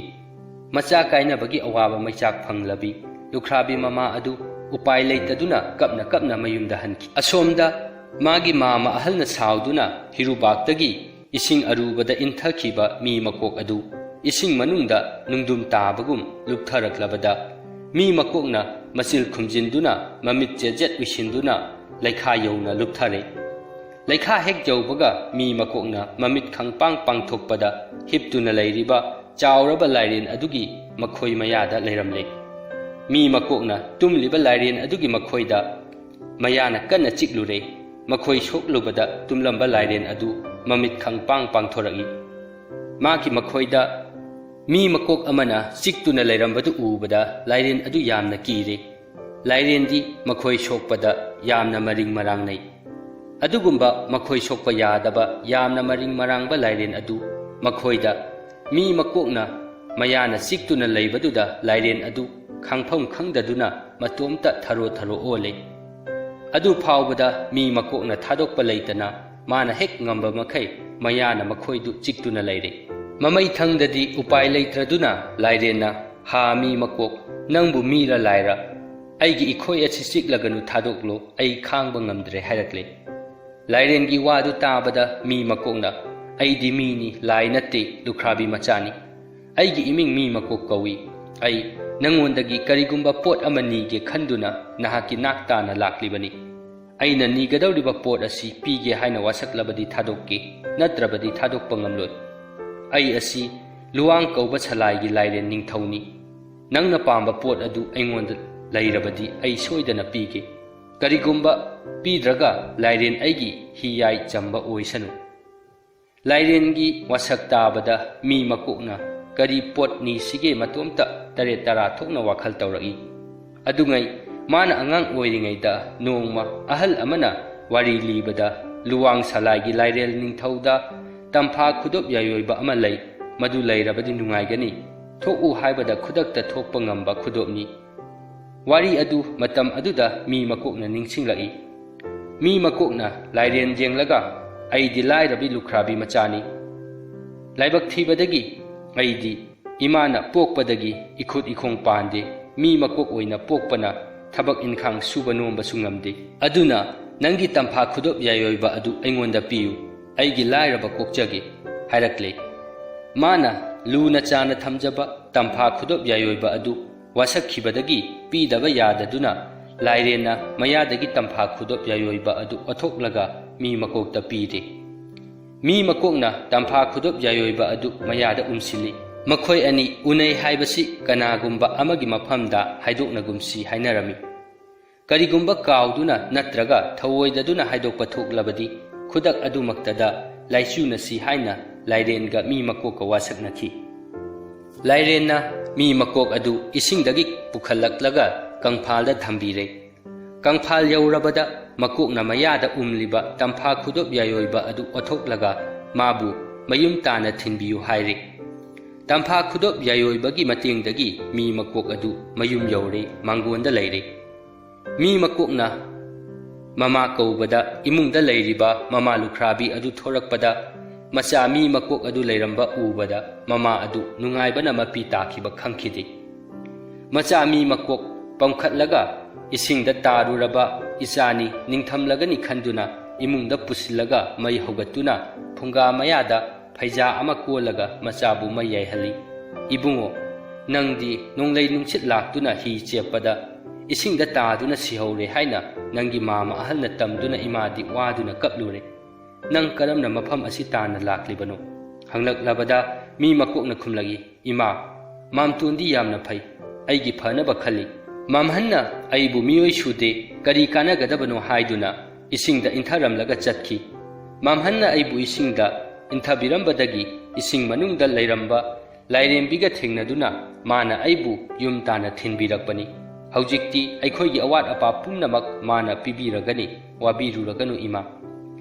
ꯃꯆꯥ ꯀꯥꯏꯅꯕꯒꯤ ꯑꯋꯥꯕ ꯃꯩꯆꯥꯛ ꯐꯪꯂꯕꯤ ꯂꯨꯈ꯭ꯔꯥꯕꯤ ꯃꯃꯥ ꯑꯗꯨ ꯎꯄꯥꯏ ꯂꯩꯇꯗꯨꯅ ꯀꯞꯅ ꯀꯞꯅ ꯃꯌꯨꯝꯗ ꯍꯟꯈꯤ꯫ ꯑꯁꯣꯝꯗ ꯃꯥꯒꯤ ꯃꯥꯃ ꯑꯍꯜꯅ ꯁꯥꯎꯗꯨꯅ ꯍꯤꯔꯨꯕꯥꯛꯇꯒꯤ ꯏꯁꯤꯡ ꯑꯔꯨꯕꯗ ꯏꯟꯊꯈꯤꯕ ꯃꯤ ꯃꯀꯣꯛ ꯑꯗꯨ ꯏꯁꯤꯡ ꯃꯅꯨꯡꯗ ꯅꯨꯡꯗꯨꯝ ꯇꯥꯕꯒꯨꯝ ꯂꯨꯞꯊꯔꯛꯂꯕꯗ, ꯃꯤ ꯃꯀꯣꯛꯅ ꯃꯆꯤꯜ ꯈꯨꯝꯖꯤꯟꯗꯨꯅ ꯃꯃꯤꯠ ꯆꯦꯠ ꯆꯦꯠ ꯎꯏꯁꯤꯟꯗꯨꯅ ꯂꯩꯈꯥ ꯌꯧꯅ ꯂꯨꯞꯊꯔꯦ꯫ ꯂꯩꯈꯥ ꯍꯦꯛ ꯌꯧꯕꯒ ꯃꯤ ꯃꯀꯣꯛꯅ ꯃꯃꯤꯠ ꯈꯪꯄꯥꯡ ꯄꯥꯡꯊꯣꯛꯄꯗ ꯍꯤꯞꯇꯨꯅ ꯂꯩꯔꯤꯕ ꯆꯥꯎꯔꯕ ꯂꯥꯏꯔꯦꯟ ꯑꯗꯨꯒꯤ ꯃꯈꯣꯏ ꯃꯌꯥꯗ ꯂꯩꯔꯝꯂꯦ꯫ ꯃꯤ ꯃꯀꯣꯛꯅ ꯇꯨꯝꯂꯤꯕ ꯂꯥꯏꯔꯦꯟ ꯑꯗꯨꯒꯤ ꯃꯈꯣꯏꯗ ꯃꯌꯥꯅ ꯀꯟꯅ ꯆꯤꯛꯂꯨꯔꯦ꯫ ꯃꯈꯣꯏ ꯁꯣꯛꯂꯨꯕꯗ ꯇꯨꯝꯂꯝꯕ ꯂꯥꯏꯔꯦꯟ ꯑꯗꯨ ꯃꯃꯤꯠ ꯈꯪꯄꯥꯡ ꯄꯥꯡꯊꯣꯔꯛꯏ꯫ ꯃꯥꯒꯤ ꯃꯈꯣꯏꯗ, ꯃꯤ ꯃꯀꯣꯛ ꯑꯃꯅ ꯆꯤꯛꯇꯨꯅ ꯂꯩꯔꯝꯕꯗꯨ ꯎꯕꯗ ꯂꯥꯏꯔꯦꯟ ꯑꯗꯨ ꯌꯥꯝꯅ ꯀꯤꯔꯦ꯫ ꯂꯥꯏꯔꯦꯟꯗꯤ ꯃꯈꯣꯏ ꯁꯣꯛꯄꯗ ꯌꯥꯝꯅ ꯃꯔꯤꯡ ꯃꯔꯥꯡꯅꯩ꯫ ꯑꯗꯨꯒꯨꯝꯕ ꯃꯈꯣꯏ ꯁꯣꯛꯄ ꯌꯥꯗꯕ ꯌꯥꯝꯅ ꯃꯔꯤꯡ ꯃꯔꯥꯡꯕ ꯂꯥꯏꯔꯦꯟ ꯑꯗꯨ ꯃꯈꯣꯏꯗ, ꯃꯤ ꯃꯀꯣꯛꯅ ꯃꯌꯥꯅ ꯆꯤꯛꯇꯨꯅ ꯂꯩꯕꯗꯨꯗ ꯂꯥꯏꯔꯦꯟ ꯑꯗꯨ ꯈꯪꯐꯝ ꯈꯪꯗꯗꯨꯅ ꯃꯇꯣꯝꯇ ꯊꯔꯣ ꯊꯔꯣ ꯑꯣꯜꯂꯦ꯫ ꯑꯗꯨ ꯐꯥꯎꯕꯗ ꯃꯤ ꯃꯀꯣꯛꯅ ꯊꯥꯗꯣꯛꯄ ꯂꯩꯇꯅ ꯃꯥꯅ ꯍꯦꯛ ꯉꯝꯕ ꯃꯈꯩ ꯃꯌꯥꯅ ꯃꯈꯣꯏꯗꯨ ꯆꯤꯛꯇꯨꯅ ꯂꯩꯔꯦ꯫ ꯃꯃꯩꯊꯪꯗꯗꯤ ꯎꯄꯥꯏ ꯂꯩꯇ꯭ꯔꯗꯨꯅ ꯂꯥꯏꯔꯦꯟꯅ, "ꯍꯥ ꯃꯤ ꯃꯀꯣꯛ, ꯅꯪꯕꯨ ꯃꯤꯔ ꯂꯥꯏꯔ? ꯑꯩꯒꯤ ꯏꯈꯣꯏ ꯑꯁꯤ ꯆꯤꯛꯂꯒꯅꯨ, ꯊꯥꯗꯣꯛꯂꯣ, ꯑꯩ ꯈꯥꯡꯕ ꯉꯝꯗ꯭ꯔꯦ" ꯍꯥꯏꯔꯛꯂꯦ꯫ ꯂꯥꯏꯔꯦꯟꯒꯤ ꯋꯥꯗꯨ ꯇꯥꯕꯗ ꯃꯤ ꯃꯀꯣꯛꯅ, "ꯑꯩꯗꯤ ꯃꯤꯅꯤ, ꯂꯥꯏ ꯅꯠꯇꯦ, ꯂꯨꯈ꯭ꯔꯥꯕꯤ ꯃꯆꯥꯅꯤ꯫ ꯑꯩꯒꯤ ꯏꯃꯤꯡ ꯃꯤ ꯃꯀꯣꯛ ꯀꯧꯏ꯫ ꯑꯩ ꯅꯪꯉꯣꯟꯗꯒꯤ ꯀꯔꯤꯒꯨꯝꯕ ꯄꯣꯠ ꯑꯃ ꯅꯤꯒꯦ ꯈꯟꯗꯨꯅ ꯅꯍꯥꯛꯀꯤ ꯅꯥꯛ ꯇꯥꯅ ꯂꯥꯛꯂꯤꯕꯅꯤ꯫ ꯑꯩꯅ ꯅꯤꯒꯗꯧꯔꯤꯕ ꯄꯣꯠ ꯑꯁꯤ ꯄꯤꯒꯦ ꯍꯥꯏꯅ ꯋꯥꯁꯛꯂꯕꯗꯤ ꯊꯥꯗꯣꯛꯀꯦ, ꯅꯠꯇ꯭ꯔꯕꯗꯤ ꯊꯥꯗꯣꯛꯄ ꯉꯝꯂꯣꯏ꯫ ꯑꯩ ꯑꯁꯤ ꯂꯨꯋꯥꯡ ꯀꯧꯕ ꯁꯂꯥꯏꯒꯤ ꯂꯥꯏꯔꯦꯟ ꯅꯤꯡꯊꯧꯅꯤ꯫ ꯅꯪꯅ ꯄꯥꯝꯕ ꯄꯣꯠ ꯑꯗꯨ ꯑꯩꯉꯣꯟꯗ ꯂꯩꯔꯕꯗꯤ ꯑꯩ ꯁꯣꯏꯗꯅ ꯄꯤꯒꯦ꯫ ꯀꯔꯤꯒꯨꯝꯕ ꯄꯤꯗ꯭ꯔꯒ ꯂꯥꯏꯔꯦꯟ ꯑꯩꯒꯤ ꯍꯤꯌꯥꯏ ꯆꯝꯕ ꯑꯣꯏꯁꯅꯨ꯫" ꯂꯥꯏꯔꯦꯟꯒꯤ ꯋꯥꯁꯛ ꯇꯥꯕꯗ ꯃꯤ ꯃꯀꯣꯛꯅ ꯀꯔꯤ ꯄꯣꯠ ꯅꯤꯁꯤꯒꯦ ꯃꯇꯣꯝꯇ ꯇꯔꯦꯠ ꯇꯔꯥ ꯊꯣꯛꯅ ꯋꯥꯈꯜ ꯇꯧꯔꯛꯏ꯫ ꯑꯗꯨꯉꯩ ꯃꯥꯅ ꯑꯉꯥꯡ ꯑꯣꯏꯔꯤꯉꯩꯗ ꯅꯣꯡꯃ ꯑꯍꯜ ꯑꯃꯅ ꯋꯥꯔꯤ ꯂꯤꯕꯗ, "ꯂꯨꯋꯥꯡ ꯁꯂꯥꯏꯒꯤ ꯂꯥꯏꯔꯦꯜ ꯅꯤꯡꯊꯧꯗ ꯇꯝꯐꯥ ꯈꯨꯗꯣꯞ ꯌꯥꯏꯑꯣꯏꯕ ꯑꯃ ꯂꯩ, ꯃꯗꯨ ꯂꯩꯔꯕꯗꯤ ꯅꯨꯡꯉꯥꯏꯒꯅꯤ, ꯊꯣꯛꯎ ꯍꯥꯏꯕꯗ ꯈꯨꯗꯛꯇ ꯊꯣꯛꯄ ꯉꯝꯕ ꯈꯨꯗꯣꯞꯅꯤ"꯫ ꯋꯥꯔꯤ ꯑꯗꯨ ꯃꯇꯝ ꯑꯗꯨꯗ ꯃꯤ ꯃꯀꯣꯛꯅ ꯅꯤꯡꯁꯤꯡꯂꯛꯏ꯫ ꯃꯤ ꯃꯀꯣꯛꯅ ꯂꯥꯏꯔꯦꯟ ꯌꯦꯡꯂꯒ, "ꯑꯩꯗꯤ ꯂꯥꯏꯔꯕꯤ ꯂꯨꯈ꯭ꯔꯥꯕꯤ ꯃꯆꯥꯅꯤ꯫ ꯂꯥꯏꯕꯛ ꯊꯤꯕꯗꯒꯤ ꯑꯩꯗꯤ ꯏꯃꯥꯅ ꯄꯣꯛꯄꯗꯒꯤ ꯏꯈꯨꯠ ꯏꯈꯣꯡ ꯄꯥꯟꯗꯦ꯫ ꯃꯤ ꯃꯀꯣꯛ ꯑꯣꯏꯅ ꯄꯣꯛꯄꯅ ꯊꯕꯛ ꯏꯟꯈꯥꯡ ꯁꯨꯕ ꯅꯣꯝꯕꯁꯨ ꯉꯝꯗꯦ꯫ ꯑꯗꯨꯅ ꯅꯪꯒꯤ ꯇꯝꯐꯥ ꯈꯨꯗꯣꯞ ꯌꯥꯏꯑꯣꯏꯕ ꯑꯗꯨ ꯑꯩꯉꯣꯟꯗ ꯄꯤꯌꯨ, ꯑꯩꯒꯤ ꯂꯥꯏꯔꯕ ꯀꯣꯛꯆꯒꯦ" ꯍꯥꯏꯔꯛꯂꯦ꯫ ꯃꯥꯅ ꯂꯨꯅ ꯆꯥꯅ ꯊꯝꯖꯕ ꯇꯝꯐꯥ ꯈꯨꯗꯣꯞ ꯌꯥꯏꯑꯣꯏꯕ ꯑꯗꯨ ꯋꯥꯁꯛꯈꯤꯕꯗꯒꯤ ꯄꯤꯗꯕ ꯌꯥꯗꯗꯨꯅ, ꯂꯥꯏꯔꯦꯟꯅ ꯃꯌꯥꯗꯒꯤ ꯇꯝꯐꯥ ꯈꯨꯗꯣꯞ ꯌꯥꯏꯑꯣꯏꯕ ꯑꯗꯨ ꯑꯣꯊꯣꯛꯂꯒ ꯃꯤ ꯃꯀꯣꯛꯇ ꯄꯤꯔꯦ꯫ ꯃꯤ ꯃꯀꯣꯛꯅ ꯇꯝꯐꯥ ꯈꯨꯗꯣꯞ ꯌꯥꯏꯑꯣꯏꯕ ꯑꯗꯨ ꯃꯌꯥꯗ ꯎꯝꯁꯤꯜꯂꯤ꯫ ꯃꯈꯣꯏ ꯑꯅꯤ ꯎꯅꯩ ꯍꯥꯏꯕꯁꯤ ꯀꯅꯥꯒꯨꯝꯕ ꯑꯃꯒꯤ ꯃꯐꯝꯗ ꯍꯥꯏꯗꯣꯛꯅꯒꯨꯝꯁꯤ ꯍꯥꯏꯅꯔꯝꯃꯤ꯫ ꯀꯔꯤꯒꯨꯝꯕ ꯀꯥꯎꯗꯨꯅ ꯅꯠꯇ꯭ꯔꯒ ꯊꯧꯑꯣꯏꯗꯗꯨꯅ ꯍꯥꯏꯗꯣꯛꯄ ꯊꯣꯛꯂꯕꯗꯤ, ꯈꯨꯗꯛ ꯑꯗꯨꯃꯛꯇꯗ ꯂꯥꯏꯆꯨꯅꯁꯤ ꯍꯥꯏꯅ ꯂꯥꯏꯔꯦꯟꯒ ꯃꯤ ꯃꯀꯣꯛꯀ ꯋꯥꯁꯛꯅꯈꯤ꯫ ꯂꯥꯏꯔꯦꯟꯅ ꯃꯤ ꯃꯀꯣꯛ ꯑꯗꯨ ꯏꯁꯤꯡꯗꯒꯤ ꯄꯨꯈꯠꯂꯛꯂꯒ ꯀꯪꯐꯥꯜꯗ ꯊꯝꯕꯤꯔꯦ꯫ ꯀꯪꯐꯥꯜ ꯌꯧꯔꯕꯗ ꯃꯀꯣꯛꯅ ꯃꯌꯥꯗ ꯎꯝꯂꯤꯕ ꯇꯝꯐꯥ ꯈꯨꯗꯣꯞ ꯌꯥꯏꯑꯣꯏꯕ ꯑꯗꯨ ꯑꯣꯊꯣꯛꯂꯒ ꯃꯥꯕꯨ ꯃꯌꯨꯝ ꯇꯥꯅ ꯊꯤꯟꯕꯤꯌꯨ ꯍꯥꯏꯔꯦ꯫ ꯇꯝꯐꯥ ꯈꯨꯗꯣꯞ ꯌꯥꯏꯑꯣꯏꯕꯒꯤ ꯃꯇꯦꯡꯗꯒꯤ ꯃꯤ ꯃꯀꯣꯛ ꯑꯗꯨ ꯃꯌꯨꯝ ꯌꯧꯔꯦ, ꯃꯥꯡꯒꯣꯟꯗ ꯂꯩꯔꯦ꯫ ꯃꯤ ꯃꯀꯣꯛꯅ ꯃꯃꯥ ꯀꯧꯕꯗ ꯏꯃꯨꯡꯗ ꯂꯩꯔꯤꯕ ꯃꯃꯥ ꯂꯨꯈ꯭ꯔꯥꯕꯤ ꯑꯗꯨ ꯊꯣꯔꯛꯄꯗ, ꯃꯆꯥ ꯃꯤ ꯃꯀꯣꯛ ꯑꯗꯨ ꯂꯩꯔꯝꯕ ꯎꯕꯗ ꯃꯃꯥ ꯑꯗꯨ ꯅꯨꯡꯉꯥꯏꯕꯅ ꯃꯄꯤ ꯇꯥꯈꯤꯕ ꯈꯪꯈꯤꯗꯦ꯫ ꯃꯆꯥ ꯃꯤ ꯃꯀꯣꯛ ꯄꯝꯈꯠꯂꯒ ꯏꯁꯤꯡꯗ ꯇꯥꯔꯨꯔꯕ ꯏꯆꯥꯅꯤ ꯅꯤꯡꯊꯝꯂꯒꯅꯤ ꯈꯟꯗꯨꯅ ꯏꯃꯨꯡꯗ ꯄꯨꯁꯤꯜꯂꯒ ꯃꯩ ꯍꯧꯒꯠꯇꯨꯅ ꯐꯨꯡꯒꯥ ꯃꯌꯥꯗ ꯐꯩꯖꯥ ꯑꯃ ꯀꯣꯜꯂꯒ ꯃꯆꯥꯕꯨ ꯃꯩ ꯌꯥꯏꯍꯜꯂꯤ꯫ "ꯏꯕꯨꯡꯉꯣ, ꯅꯪꯗꯤ ꯅꯣꯡꯂꯩ ꯅꯨꯡꯁꯤꯠ ꯂꯥꯛꯇꯨꯅ ꯍꯤ ꯆꯦꯞꯄꯗ ꯏꯁꯤꯡꯗ ꯇꯥꯗꯨꯅ ꯁꯤꯍꯧꯔꯦ ꯍꯥꯏꯅ ꯅꯪꯒꯤ ꯃꯥꯃ ꯑꯍꯜꯅ ꯇꯝꯗꯨꯅ ꯏꯃꯥꯗꯤ ꯋꯥꯗꯨꯅ ꯀꯞꯂꯨꯔꯦ꯫ ꯅꯪ ꯀꯔꯝꯅ ꯃꯐꯝ ꯑꯁꯤ ꯇꯥꯟꯅ ꯂꯥꯛꯂꯤꯕꯅꯣ?" ꯍꯪꯂꯛꯂꯕꯗ ꯃꯤ ꯃꯀꯣꯛꯅ ꯈꯨꯝꯂꯛꯏ, "ꯏꯃꯥ, ꯃꯥꯝꯇꯣꯟꯗꯤ ꯌꯥꯝꯅ ꯐꯩ, ꯑꯩꯒꯤ ꯐꯅꯕ ꯈꯜꯂꯤ꯫ ꯃꯥꯝꯍꯟꯅ ꯑꯩꯕꯨ ꯃꯤꯑꯣꯏ ꯁꯨꯗꯦ, ꯀꯔꯤ ꯀꯥꯟꯅꯒꯗꯕꯅꯣ ꯍꯥꯏꯗꯨꯅ ꯏꯁꯤꯡꯗ ꯏꯟꯊꯔꯝꯂꯒ ꯆꯠꯈꯤ꯫ ꯃꯥꯝꯍꯟꯅ ꯑꯩꯕꯨ ꯏꯁꯤꯡꯗ ꯏꯟꯊꯕꯤꯔꯝꯕꯗꯒꯤ ꯏꯁꯤꯡ ꯃꯅꯨꯡꯗ ꯂꯩꯔꯝꯕ ꯂꯥꯏꯔꯦꯝꯕꯤꯒ ꯊꯦꯡꯅꯗꯨꯅ ꯃꯥꯅ ꯑꯩꯕꯨ ꯌꯨꯝ ꯇꯥꯟꯅ ꯊꯤꯟꯕꯤꯔꯛꯄꯅꯤ꯫ ꯍꯧꯖꯤꯛꯇꯤ ꯑꯩꯈꯣꯏꯒꯤ ꯑꯋꯥꯠ ꯑꯄꯥ ꯄꯨꯝꯅꯃꯛ ꯃꯥꯅ ꯄꯤꯕꯤꯔꯒꯅꯤ, ꯋꯥꯕꯤꯔꯨꯔꯒꯅꯨ ꯏꯃꯥ꯫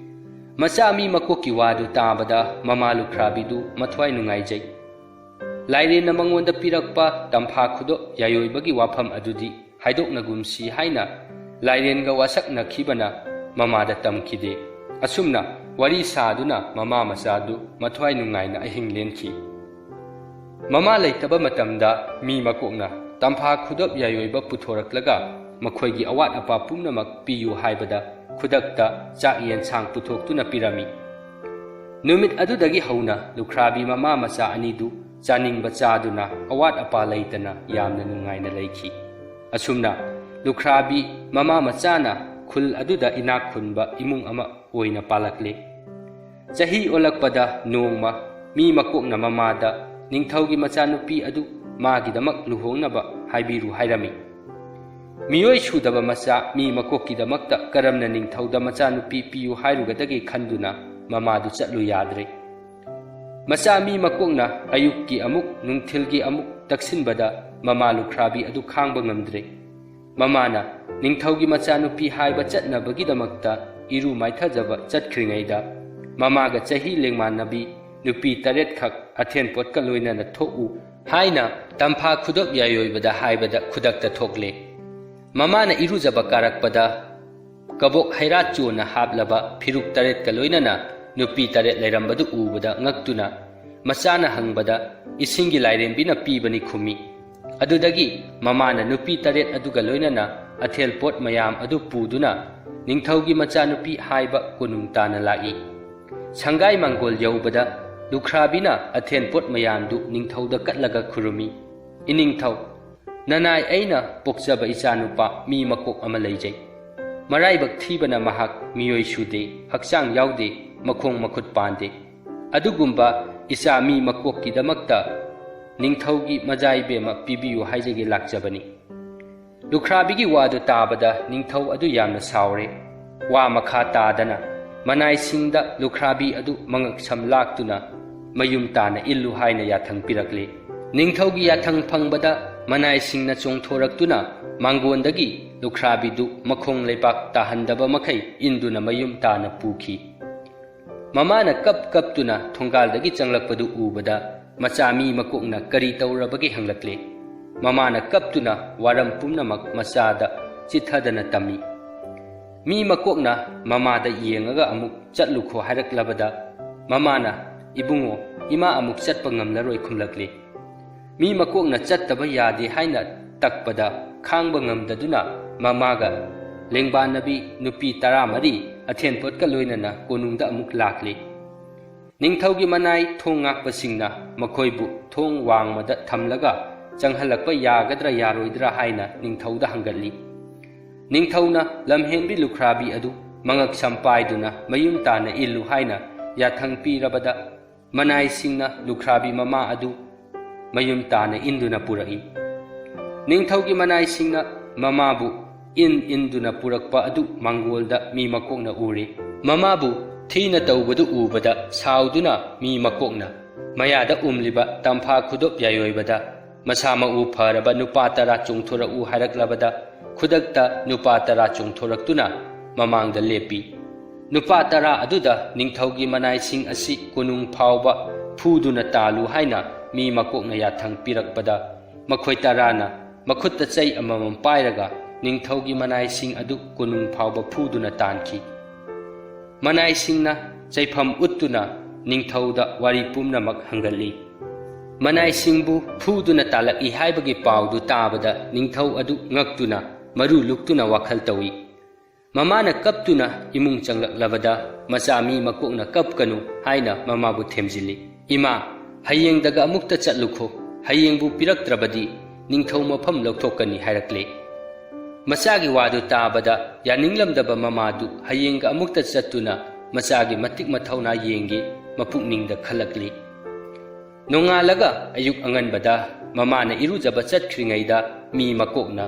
ꯃꯆꯥ ꯃꯤ ꯃꯀꯣꯛꯀꯤ ꯋꯥꯗꯨ ꯇꯥꯕꯗ ꯃꯃꯥ ꯂꯨꯈ꯭ꯔꯥꯕꯤꯗꯨ ꯃꯊ꯭ꯋꯥꯏ ꯅꯨꯡꯉꯥꯏꯖꯩ꯫ ꯂꯥꯏꯔꯦꯟꯅ ꯃꯉꯣꯟꯗ ꯄꯤꯔꯛꯄ ꯇꯝꯐꯥ ꯈꯨꯗꯣꯞ ꯌꯥꯏꯑꯣꯏꯕꯒꯤ ꯋꯥꯐꯝ ꯑꯗꯨꯗꯤ ꯍꯥꯏꯗꯣꯛꯅꯒꯨꯝꯁꯤ ꯍꯥꯏꯅ ꯂꯥꯏꯔꯦꯟꯒ ꯋꯥꯁꯛꯅꯈꯤꯕꯅ ꯃꯃꯥꯗ ꯇꯝꯈꯤꯗꯦ꯫ ꯑꯁꯨꯝꯅ ꯋꯥꯔꯤ ꯁꯥꯗꯨꯅ ꯃꯃꯥ ꯃꯆꯥꯗꯨ ꯃꯊ꯭ꯋꯥꯏ ꯅꯨꯡꯉꯥꯏꯅ ꯑꯍꯤꯡ ꯂꯦꯟꯈꯤ꯫ ꯃꯃꯥ ꯂꯩꯇꯕ ꯃꯇꯝꯗ ꯃꯤ ꯃꯀꯣꯛꯅ ꯇꯝꯐꯥ ꯈꯨꯗꯣꯞ ꯌꯥꯏꯑꯣꯏꯕ ꯄꯨꯊꯣꯔꯛꯂꯒ ꯃꯈꯣꯏꯒꯤ ꯑꯋꯥꯠ ꯑꯄꯥ ꯄꯨꯝꯅꯃꯛ ꯄꯤꯌꯨ ꯍꯥꯏꯕꯗ ꯈꯨꯗꯛꯇ ꯆꯥꯛ ꯌꯦꯟꯁꯥꯡ ꯄꯨꯊꯣꯛꯇꯨꯅ ꯄꯤꯔꯝꯃꯤ꯫ ꯅꯨꯃꯤꯠ ꯑꯗꯨꯗꯒꯤ ꯍꯧꯅ ꯂꯨꯈ꯭ꯔꯥꯕꯤ ꯃꯃꯥ ꯃꯆꯥ ꯑꯅꯤꯗꯨ ꯆꯥꯅꯤꯡꯕ ꯆꯥꯗꯨꯅ ꯑꯋꯥꯠ ꯑꯄꯥ ꯂꯩꯇꯅ ꯌꯥꯝꯅ ꯅꯨꯡꯉꯥꯏꯅ ꯂꯩꯈꯤ꯫ ꯑꯁꯨꯝꯅ ꯂꯨꯈ꯭ꯔꯥꯕꯤ ꯃꯃꯥ ꯃꯆꯥꯅ ꯈꯨꯜ ꯑꯗꯨꯗ ꯏꯅꯥꯛ ꯈꯨꯟꯕ ꯏꯃꯨꯡ ꯑꯃ ꯑꯣꯏꯅ ꯄꯥꯜꯂꯛꯂꯦ꯫ ꯆꯍꯤ ꯑꯣꯜꯂꯛꯄꯗ ꯅꯣꯡꯃ ꯃꯤ ꯃꯀꯣꯛꯅ ꯃꯃꯥꯗ ꯅꯤꯡꯊꯧꯒꯤ ꯃꯆꯥꯅꯨꯄꯤ ꯑꯗꯨ ꯃꯥꯒꯤꯗꯃꯛ ꯂꯨꯍꯣꯡꯅꯕ ꯍꯥꯏꯕꯤꯔꯨ ꯍꯥꯏꯔꯝꯃꯤ꯫ ꯃꯤꯑꯣꯏ ꯁꯨꯗꯕ ꯃꯆꯥ ꯃꯤ ꯃꯀꯣꯛꯀꯤꯗꯃꯛꯇ ꯀꯔꯝꯅ ꯅꯤꯡꯊꯧꯗ ꯃꯆꯥꯅꯨꯄꯤ ꯄꯤꯌꯨ ꯍꯥꯏꯔꯨꯒꯗꯒꯦ ꯈꯟꯗꯨꯅ ꯃꯃꯥꯗꯨ ꯆꯠꯂꯨ ꯌꯥꯗ꯭ꯔꯦ꯫ ꯃꯆꯥ ꯃꯤ ꯃꯀꯣꯛꯅ ꯑꯌꯨꯛꯀꯤ ꯑꯃꯨꯛ ꯅꯨꯡꯊꯤꯜꯒꯤ ꯑꯃꯨꯛ ꯇꯛꯁꯤꯟꯕꯗ ꯃꯃꯥ ꯂꯨꯈ꯭ꯔꯥꯕꯤ ꯑꯗꯨ ꯈꯥꯡꯕ ꯉꯝꯗ꯭ꯔꯦ꯫ ꯃꯃꯥꯅ ꯅꯤꯡꯊꯧꯒꯤ ꯃꯆꯥꯅꯨꯄꯤ ꯍꯥꯏꯕ ꯆꯠꯅꯕꯒꯤꯗꯃꯛꯇ ꯏꯔꯨ ꯃꯥꯏꯊꯖꯕ ꯆꯠꯈ꯭ꯔꯤꯉꯩꯗ ꯃꯃꯥꯒ ꯆꯍꯤ ꯂꯦꯡꯃꯥꯟꯅꯕꯤ ꯅꯨꯄꯤ ꯇꯔꯦꯠꯈꯛ ꯑꯊꯦꯟꯄꯣꯠꯀ ꯂꯣꯏꯅꯅ ꯊꯣꯛꯎ ꯍꯥꯏꯅ ꯇꯝꯐꯥ ꯈꯨꯗꯣꯞ ꯌꯥꯏꯑꯣꯏꯕꯗ ꯍꯥꯏꯕꯗ ꯈꯨꯗꯛꯇ ꯊꯣꯛꯂꯦ꯫ ꯃꯃꯥꯅ ꯏꯔꯨꯖꯕ ꯀꯥꯔꯛꯄꯗ ꯀꯕꯣꯛ ꯍꯩꯔꯥ ꯆꯣꯟꯅ ꯍꯥꯞꯂꯕ ꯐꯤꯔꯨꯛ ꯇꯔꯦꯠꯀ ꯂꯣꯏꯅꯅ ꯅꯨꯄꯤ ꯇꯔꯦꯠ ꯂꯩꯔꯝꯕꯗꯨ ꯎꯕꯗ ꯉꯛꯇꯨꯅ ꯃꯆꯥꯅ ꯍꯪꯕꯗ ꯏꯁꯤꯡꯒꯤ ꯂꯥꯏꯔꯦꯝꯕꯤꯅ ꯄꯤꯕꯅꯤ ꯈꯨꯝꯃꯤ꯫ ꯑꯗꯨꯗꯒꯤ ꯃꯃꯥꯅ ꯅꯨꯄꯤ ꯇꯔꯦꯠ ꯑꯗꯨꯒ ꯂꯣꯏꯅꯅ ꯑꯊꯦꯜ ꯄꯣꯠ ꯃꯌꯥꯝ ꯑꯗꯨ ꯄꯨꯗꯨꯅ ꯅꯤꯡꯊꯧꯒꯤ ꯃꯆꯥꯅꯨꯄꯤ ꯍꯥꯏꯕ ꯀꯣꯅꯨꯡ ꯇꯥꯅ ꯂꯥꯛꯏ꯫ ꯁꯪꯒꯥꯏ ꯃꯥꯡꯒꯣꯜ ꯌꯧꯕꯗ ꯂꯨꯈ꯭ꯔꯥꯕꯤꯅ ꯑꯊꯦꯟ ꯄꯣꯠ ꯃꯌꯥꯝꯗꯨ ꯅꯤꯡꯊꯧꯗ ꯀꯠꯂꯒ ꯈꯨꯔꯨꯝꯃꯤ꯫ "ꯏꯅꯤꯡꯊꯧ, ꯅꯅꯥꯏ ꯑꯩꯅ ꯄꯣꯛꯆꯕ ꯏꯆꯥꯅꯨꯄꯥ ꯃꯤ ꯃꯀꯣꯛ ꯑꯃ ꯂꯩꯖꯩ꯫ ꯃꯔꯥꯏꯕꯛ ꯊꯤꯕꯅ ꯃꯍꯥꯛ ꯃꯤꯑꯣꯏ ꯁꯨꯗꯦ, ꯍꯛꯆꯥꯡ ꯌꯥꯎꯗꯦ, ꯃꯈꯣꯡ ꯃꯈꯨꯠ ꯄꯥꯟꯗꯦ꯫ ꯑꯗꯨꯒꯨꯝꯕ ꯏꯆꯥ ꯃꯤ ꯃꯀꯣꯛꯀꯤꯗꯃꯛꯇ ꯅꯤꯡꯊꯧꯒꯤ ꯃꯖꯥꯏꯕꯦꯝꯃ ꯄꯤꯕꯤꯌꯨ ꯍꯥꯏꯖꯒꯦ ꯂꯥꯛꯆꯕꯅꯤ꯫" ꯂꯨꯈ꯭ꯔꯥꯕꯤꯒꯤ ꯋꯥꯗꯨ ꯇꯥꯕꯗ ꯅꯤꯡꯊꯧ ꯑꯗꯨ ꯌꯥꯝꯅ ꯁꯥꯎꯔꯦ꯫ ꯋꯥ ꯃꯈꯥ ꯇꯥꯗꯅ ꯃꯅꯥꯏꯁꯤꯡꯗ ꯂꯨꯈ꯭ꯔꯥꯕꯤ ꯑꯗꯨ ꯃꯉꯛꯁꯝ ꯂꯥꯛꯇꯨꯅ ꯃꯌꯨꯝ ꯇꯥꯅ ꯏꯜꯂꯨ ꯍꯥꯏꯅ ꯌꯥꯊꯪ ꯄꯤꯔꯛꯂꯦ꯫ ꯅꯤꯡꯊꯧꯒꯤ ꯌꯥꯊꯪ ꯐꯪꯕꯗ ꯃꯅꯥꯏꯁꯤꯡꯅ ꯆꯣꯡꯊꯣꯔꯛꯇꯨꯅ ꯃꯥꯡꯒꯣꯟꯗꯒꯤ ꯂꯨꯈ꯭ꯔꯥꯕꯤꯗꯨ ꯃꯈꯣꯡ ꯂꯩꯕꯥꯛ ꯇꯥꯍꯟꯗꯕ ꯃꯈꯩ ꯏꯟꯗꯨꯅ ꯃꯌꯨꯝ ꯇꯥꯅ ꯄꯨꯈꯤ꯫ ꯃꯃꯥꯅ ꯀꯞ ꯀꯞꯇꯨꯅ ꯊꯣꯡꯒꯥꯜꯗꯒꯤ ꯆꯪꯂꯛꯄꯗꯨ ꯎꯕꯗ, ꯃꯆꯥ ꯃꯤ ꯃꯀꯣꯛꯅ ꯀꯔꯤ ꯇꯧꯔꯕꯒꯦ ꯍꯪꯂꯛꯂꯦ꯫ ꯃꯃꯥꯅ ꯀꯞꯇꯨꯅ ꯋꯥꯔꯝ ꯄꯨꯝꯅꯃꯛ ꯃꯆꯥꯗ ꯆꯤꯊꯗꯅ ꯇꯝꯃꯤ꯫ ꯃꯤ ꯃꯀꯣꯛꯅ ꯃꯃꯥꯗ ꯌꯦꯡꯉꯒ ꯑꯃꯨꯛ ꯆꯠꯂꯨꯈꯣ ꯍꯥꯏꯔꯛꯂꯕꯗ, ꯃꯃꯥꯅ, "ꯏꯕꯨꯡꯉꯣ, ꯏꯃꯥ ꯑꯃꯨꯛ ꯆꯠꯄ ꯉꯝꯂꯔꯣꯏ" ꯈꯨꯝꯂꯛꯂꯤ꯫ ꯃꯤ ꯃꯀꯣꯛꯅ ꯆꯠꯇꯕ ꯌꯥꯗꯦ ꯍꯥꯏꯅ ꯇꯛꯄꯗ ꯈꯥꯡꯕ ꯉꯝꯗꯗꯨꯅ ꯃꯃꯥꯒ ꯂꯦꯡꯕꯥꯟꯅꯕꯤ ꯅꯨꯄꯤ ꯇꯔꯥꯃꯔꯤ ꯑꯊꯦꯟꯄꯣꯠꯀ ꯂꯣꯏꯅꯅ ꯀꯣꯅꯨꯡꯗ ꯑꯃꯨꯛ ꯂꯥꯛꯂꯤ꯫ ꯅꯤꯡꯊꯧꯒꯤ ꯃꯅꯥꯏ ꯊꯣꯡ ꯉꯥꯛꯄꯁꯤꯡꯅ ꯃꯈꯣꯏꯕꯨ ꯊꯣꯡ ꯋꯥꯡꯃꯗ ꯊꯝꯂꯒ ꯆꯪꯍꯜꯂꯛꯄ ꯌꯥꯒꯗ꯭ꯔꯥ ꯌꯥꯔꯣꯏꯗ꯭ꯔꯥ ꯍꯥꯏꯅ ꯅꯤꯡꯊꯧꯗ ꯍꯪꯒꯠꯂꯤ꯫ ꯅꯤꯡꯊꯧꯅ ꯂꯝꯍꯦꯟꯕꯤ ꯂꯨꯈ꯭ꯔꯥꯕꯤ ꯑꯗꯨ ꯃꯉꯛ ꯁꯝ ꯄꯥꯏꯗꯨꯅ ꯃꯌꯨꯝ ꯇꯥꯅ ꯏꯜꯂꯨ ꯍꯥꯏꯅ ꯌꯥꯊꯪ ꯄꯤꯔꯕꯗ, ꯃꯅꯥꯏꯁꯤꯡꯅ ꯂꯨꯈ꯭ꯔꯥꯕꯤ ꯃꯃꯥ ꯑꯗꯨ ꯃꯌꯨꯝ ꯇꯥꯅ ꯏꯟꯗꯨꯅ ꯄꯨꯔꯛꯏ꯫ ꯅꯤꯡꯊꯧꯒꯤ ꯃꯅꯥꯏꯁꯤꯡꯅ ꯃꯃꯥꯕꯨ ꯏꯟ ꯏꯟꯗꯨꯅ ꯄꯨꯔꯛꯄ ꯑꯗꯨ ꯃꯥꯡꯒꯣꯜꯗ ꯃꯤ ꯃꯀꯣꯛꯅ ꯎꯔꯦ꯫ ꯃꯃꯥꯕꯨ ꯊꯤꯅ ꯇꯧꯕꯗꯨ ꯎꯕꯗ ꯁꯥꯎꯗꯨꯅ ꯃꯤ ꯃꯀꯣꯛꯅ ꯃꯌꯥꯗ ꯎꯝꯂꯤꯕ ꯇꯝꯐꯥ ꯈꯨꯗꯣꯞ ꯌꯥꯏꯑꯣꯏꯕꯗ, ꯃꯁꯥ ꯃꯎ ꯐꯔꯕ ꯅꯨꯄꯥ ꯇꯔꯥ ꯆꯣꯡꯊꯣꯔꯛꯎ ꯍꯥꯏꯔꯛꯂꯕꯗ, ꯈꯨꯗꯛꯇ ꯅꯨꯄꯥ ꯇꯔꯥ ꯆꯣꯡꯊꯣꯔꯛꯇꯨꯅ ꯃꯃꯥꯡꯗ ꯂꯦꯞꯄꯤ꯫ ꯅꯨꯄꯥ ꯇꯔꯥ ꯑꯗꯨꯗ ꯅꯤꯡꯊꯧꯒꯤ ꯃꯅꯥꯏꯁꯤꯡ ꯑꯁꯤ ꯀꯣꯅꯨꯡ ꯐꯥꯎꯕ ꯐꯨꯗꯨꯅ ꯇꯥꯜꯂꯨ ꯍꯥꯏꯅ ꯃꯤ ꯃꯀꯣꯛꯅ ꯌꯥꯊꯪ ꯄꯤꯔꯛꯄꯗ, ꯃꯈꯣꯏ ꯇꯔꯥꯅ ꯃꯈꯨꯠꯇ ꯆꯩ ꯑꯃꯃꯝ ꯄꯥꯏꯔꯒ ꯅꯤꯡꯊꯧꯒꯤ ꯃꯅꯥꯏꯁꯤꯡ ꯑꯗꯨ ꯀꯣꯅꯨꯡ ꯐꯥꯎꯕ ꯐꯨꯗꯨꯅ ꯇꯥꯟꯈꯤ꯫ ꯃꯅꯥꯏꯁꯤꯡꯅ ꯆꯩꯐꯝ ꯎꯠꯇꯨꯅ ꯅꯤꯡꯊꯧꯗ ꯋꯥꯔꯤ ꯄꯨꯝꯅꯃꯛ ꯍꯪꯒꯠꯂꯤ꯫ ꯃꯅꯥꯏꯁꯤꯡꯕꯨ ꯐꯨꯗꯨꯅ ꯇꯥꯜꯂꯛꯏ ꯍꯥꯏꯕꯒꯤ ꯄꯥꯎꯗꯨ ꯇꯥꯕꯗ ꯅꯤꯡꯊꯧ ꯑꯗꯨ ꯉꯛꯇꯨꯅ ꯃꯔꯨ ꯂꯨꯛꯇꯨꯅ ꯋꯥꯈꯜ ꯇꯧꯏ꯫ ꯃꯃꯥꯅ ꯀꯞꯇꯨꯅ ꯏꯃꯨꯡ ꯆꯪꯂꯛꯂꯕꯗ, ꯃꯆꯥ ꯃꯤ ꯃꯀꯣꯛꯅ ꯀꯞꯀꯅꯨ ꯍꯥꯏꯅ ꯃꯃꯥꯕꯨ ꯊꯦꯝꯖꯤꯜꯂꯤ꯫ "ꯏꯃꯥ, ꯍꯌꯦꯡꯗꯒ ꯑꯃꯨꯛꯇ ꯆꯠꯂꯨꯈꯣ, ꯍꯌꯦꯡꯕꯨ ꯄꯤꯔꯛꯇ꯭ꯔꯕꯗꯤ ꯅꯤꯡꯊꯧ ꯃꯐꯝ ꯂꯧꯊꯣꯛꯀꯅꯤ" ꯍꯥꯏꯔꯛꯂꯦ꯫ ꯃꯆꯥꯒꯤ ꯋꯥꯗꯨ ꯇꯥꯕꯗ ꯌꯥꯅꯤꯡꯂꯝꯗꯕ ꯃꯃꯥꯗꯨ ꯍꯌꯦꯡꯒ ꯑꯃꯨꯛꯇ ꯆꯠꯇꯨꯅ ꯃꯆꯥꯒꯤ ꯃꯇꯤꯛ ꯃꯊꯧꯅꯥ ꯌꯦꯡꯒꯦ ꯃꯄꯨꯛꯅꯤꯡꯗ ꯈꯜꯂꯛꯂꯤ꯫ ꯅꯣꯡꯉꯥꯜꯂꯒ ꯑꯌꯨꯛ ꯑꯉꯟꯕꯗ ꯃꯃꯥꯅ ꯏꯔꯨꯖꯕ ꯆꯠꯈ꯭ꯔꯤꯉꯩꯗ ꯃꯤ ꯃꯀꯣꯛꯅ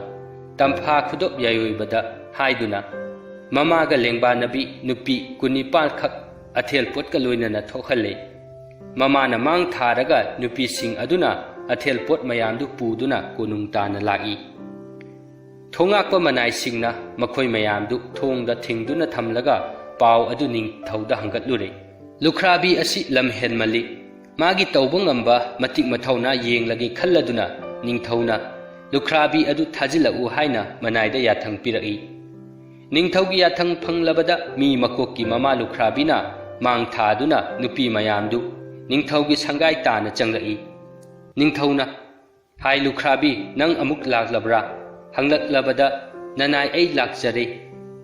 ꯇꯝꯐꯥ ꯈꯨꯗꯣꯞ ꯌꯥꯏꯑꯣꯏꯕꯗ ꯍꯥꯏꯗꯨꯅ ꯃꯃꯥꯒ ꯂꯦꯡꯕꯥꯟꯅꯕꯤ ꯅꯨꯄꯤ ꯀꯨꯟꯅꯤꯄꯥꯜ ꯈꯛ ꯑꯊꯦꯜ ꯄꯣꯠꯀ ꯂꯣꯏꯅꯅ ꯊꯣꯛꯍꯜꯂꯦ꯫ ꯃꯃꯥꯅ ꯃꯥꯡ ꯊꯥꯔꯒ ꯅꯨꯄꯤꯁꯤꯡ ꯑꯗꯨꯅ ꯑꯊꯦꯜ ꯄꯣꯠ ꯃꯌꯥꯝꯗꯨ ꯄꯨꯗꯨꯅ ꯀꯣꯅꯨꯡ ꯇꯥꯟꯅ ꯂꯥꯛꯏ꯫ ꯊꯣꯡꯉꯥꯛꯄ ꯃꯅꯥꯏꯁꯤꯡꯅ ꯃꯈꯣꯏ ꯃꯌꯥꯝꯗꯨ ꯊꯣꯡꯗ ꯊꯤꯡꯗꯨꯅ ꯊꯝꯂꯒ ꯄꯥꯎ ꯑꯗꯨ ꯅꯤꯡꯊꯧꯗ ꯍꯪꯒꯠꯂꯨꯔꯦ꯫ "ꯂꯨꯈ꯭ꯔꯥꯕꯤ ꯑꯁꯤ ꯂꯝ ꯍꯦꯟꯃꯜꯂꯤ꯫ ꯃꯥꯒꯤ ꯇꯧꯕ ꯉꯝꯕ ꯃꯇꯤꯛ ꯃꯊꯧꯅꯥ ꯌꯦꯡꯂꯒꯦ" ꯈꯜꯂꯗꯨꯅ ꯅꯤꯡꯊꯧꯅ "ꯂꯨꯈ꯭ꯔꯥꯕꯤ ꯑꯗꯨ ꯊꯥꯖꯤꯜꯂꯛꯎ" ꯍꯥꯏꯅ ꯃꯅꯥꯏꯗ ꯌꯥꯊꯪ ꯄꯤꯔꯛꯏ꯫ ꯅꯤꯡꯊꯧꯒꯤ ꯌꯥꯊꯪ ꯐꯪꯂꯕꯗ ꯃꯤ ꯃꯀꯣꯛꯀꯤ ꯃꯃꯥ ꯂꯨꯈ꯭ꯔꯥꯕꯤꯅ ꯃꯥꯡ ꯊꯥꯗꯨꯅ ꯅꯨꯄꯤ ꯃꯌꯥꯝꯗꯨ ꯅꯤꯡꯊꯧꯒꯤ ꯁꯪꯒꯥꯏ ꯇꯥꯟꯅ ꯆꯪꯂꯛꯏ꯫ ꯅꯤꯡꯊꯧꯅ, "ꯍꯥꯏ ꯂꯨꯈ꯭ꯔꯥꯕꯤ, ꯅꯪ ꯑꯃꯨꯛ ꯂꯥꯛꯂꯕ꯭ꯔꯥ?" ꯍꯪꯂꯛꯂꯕꯗ, "ꯅꯅꯥꯏ, ꯑꯩ ꯂꯥꯛꯆꯔꯦ"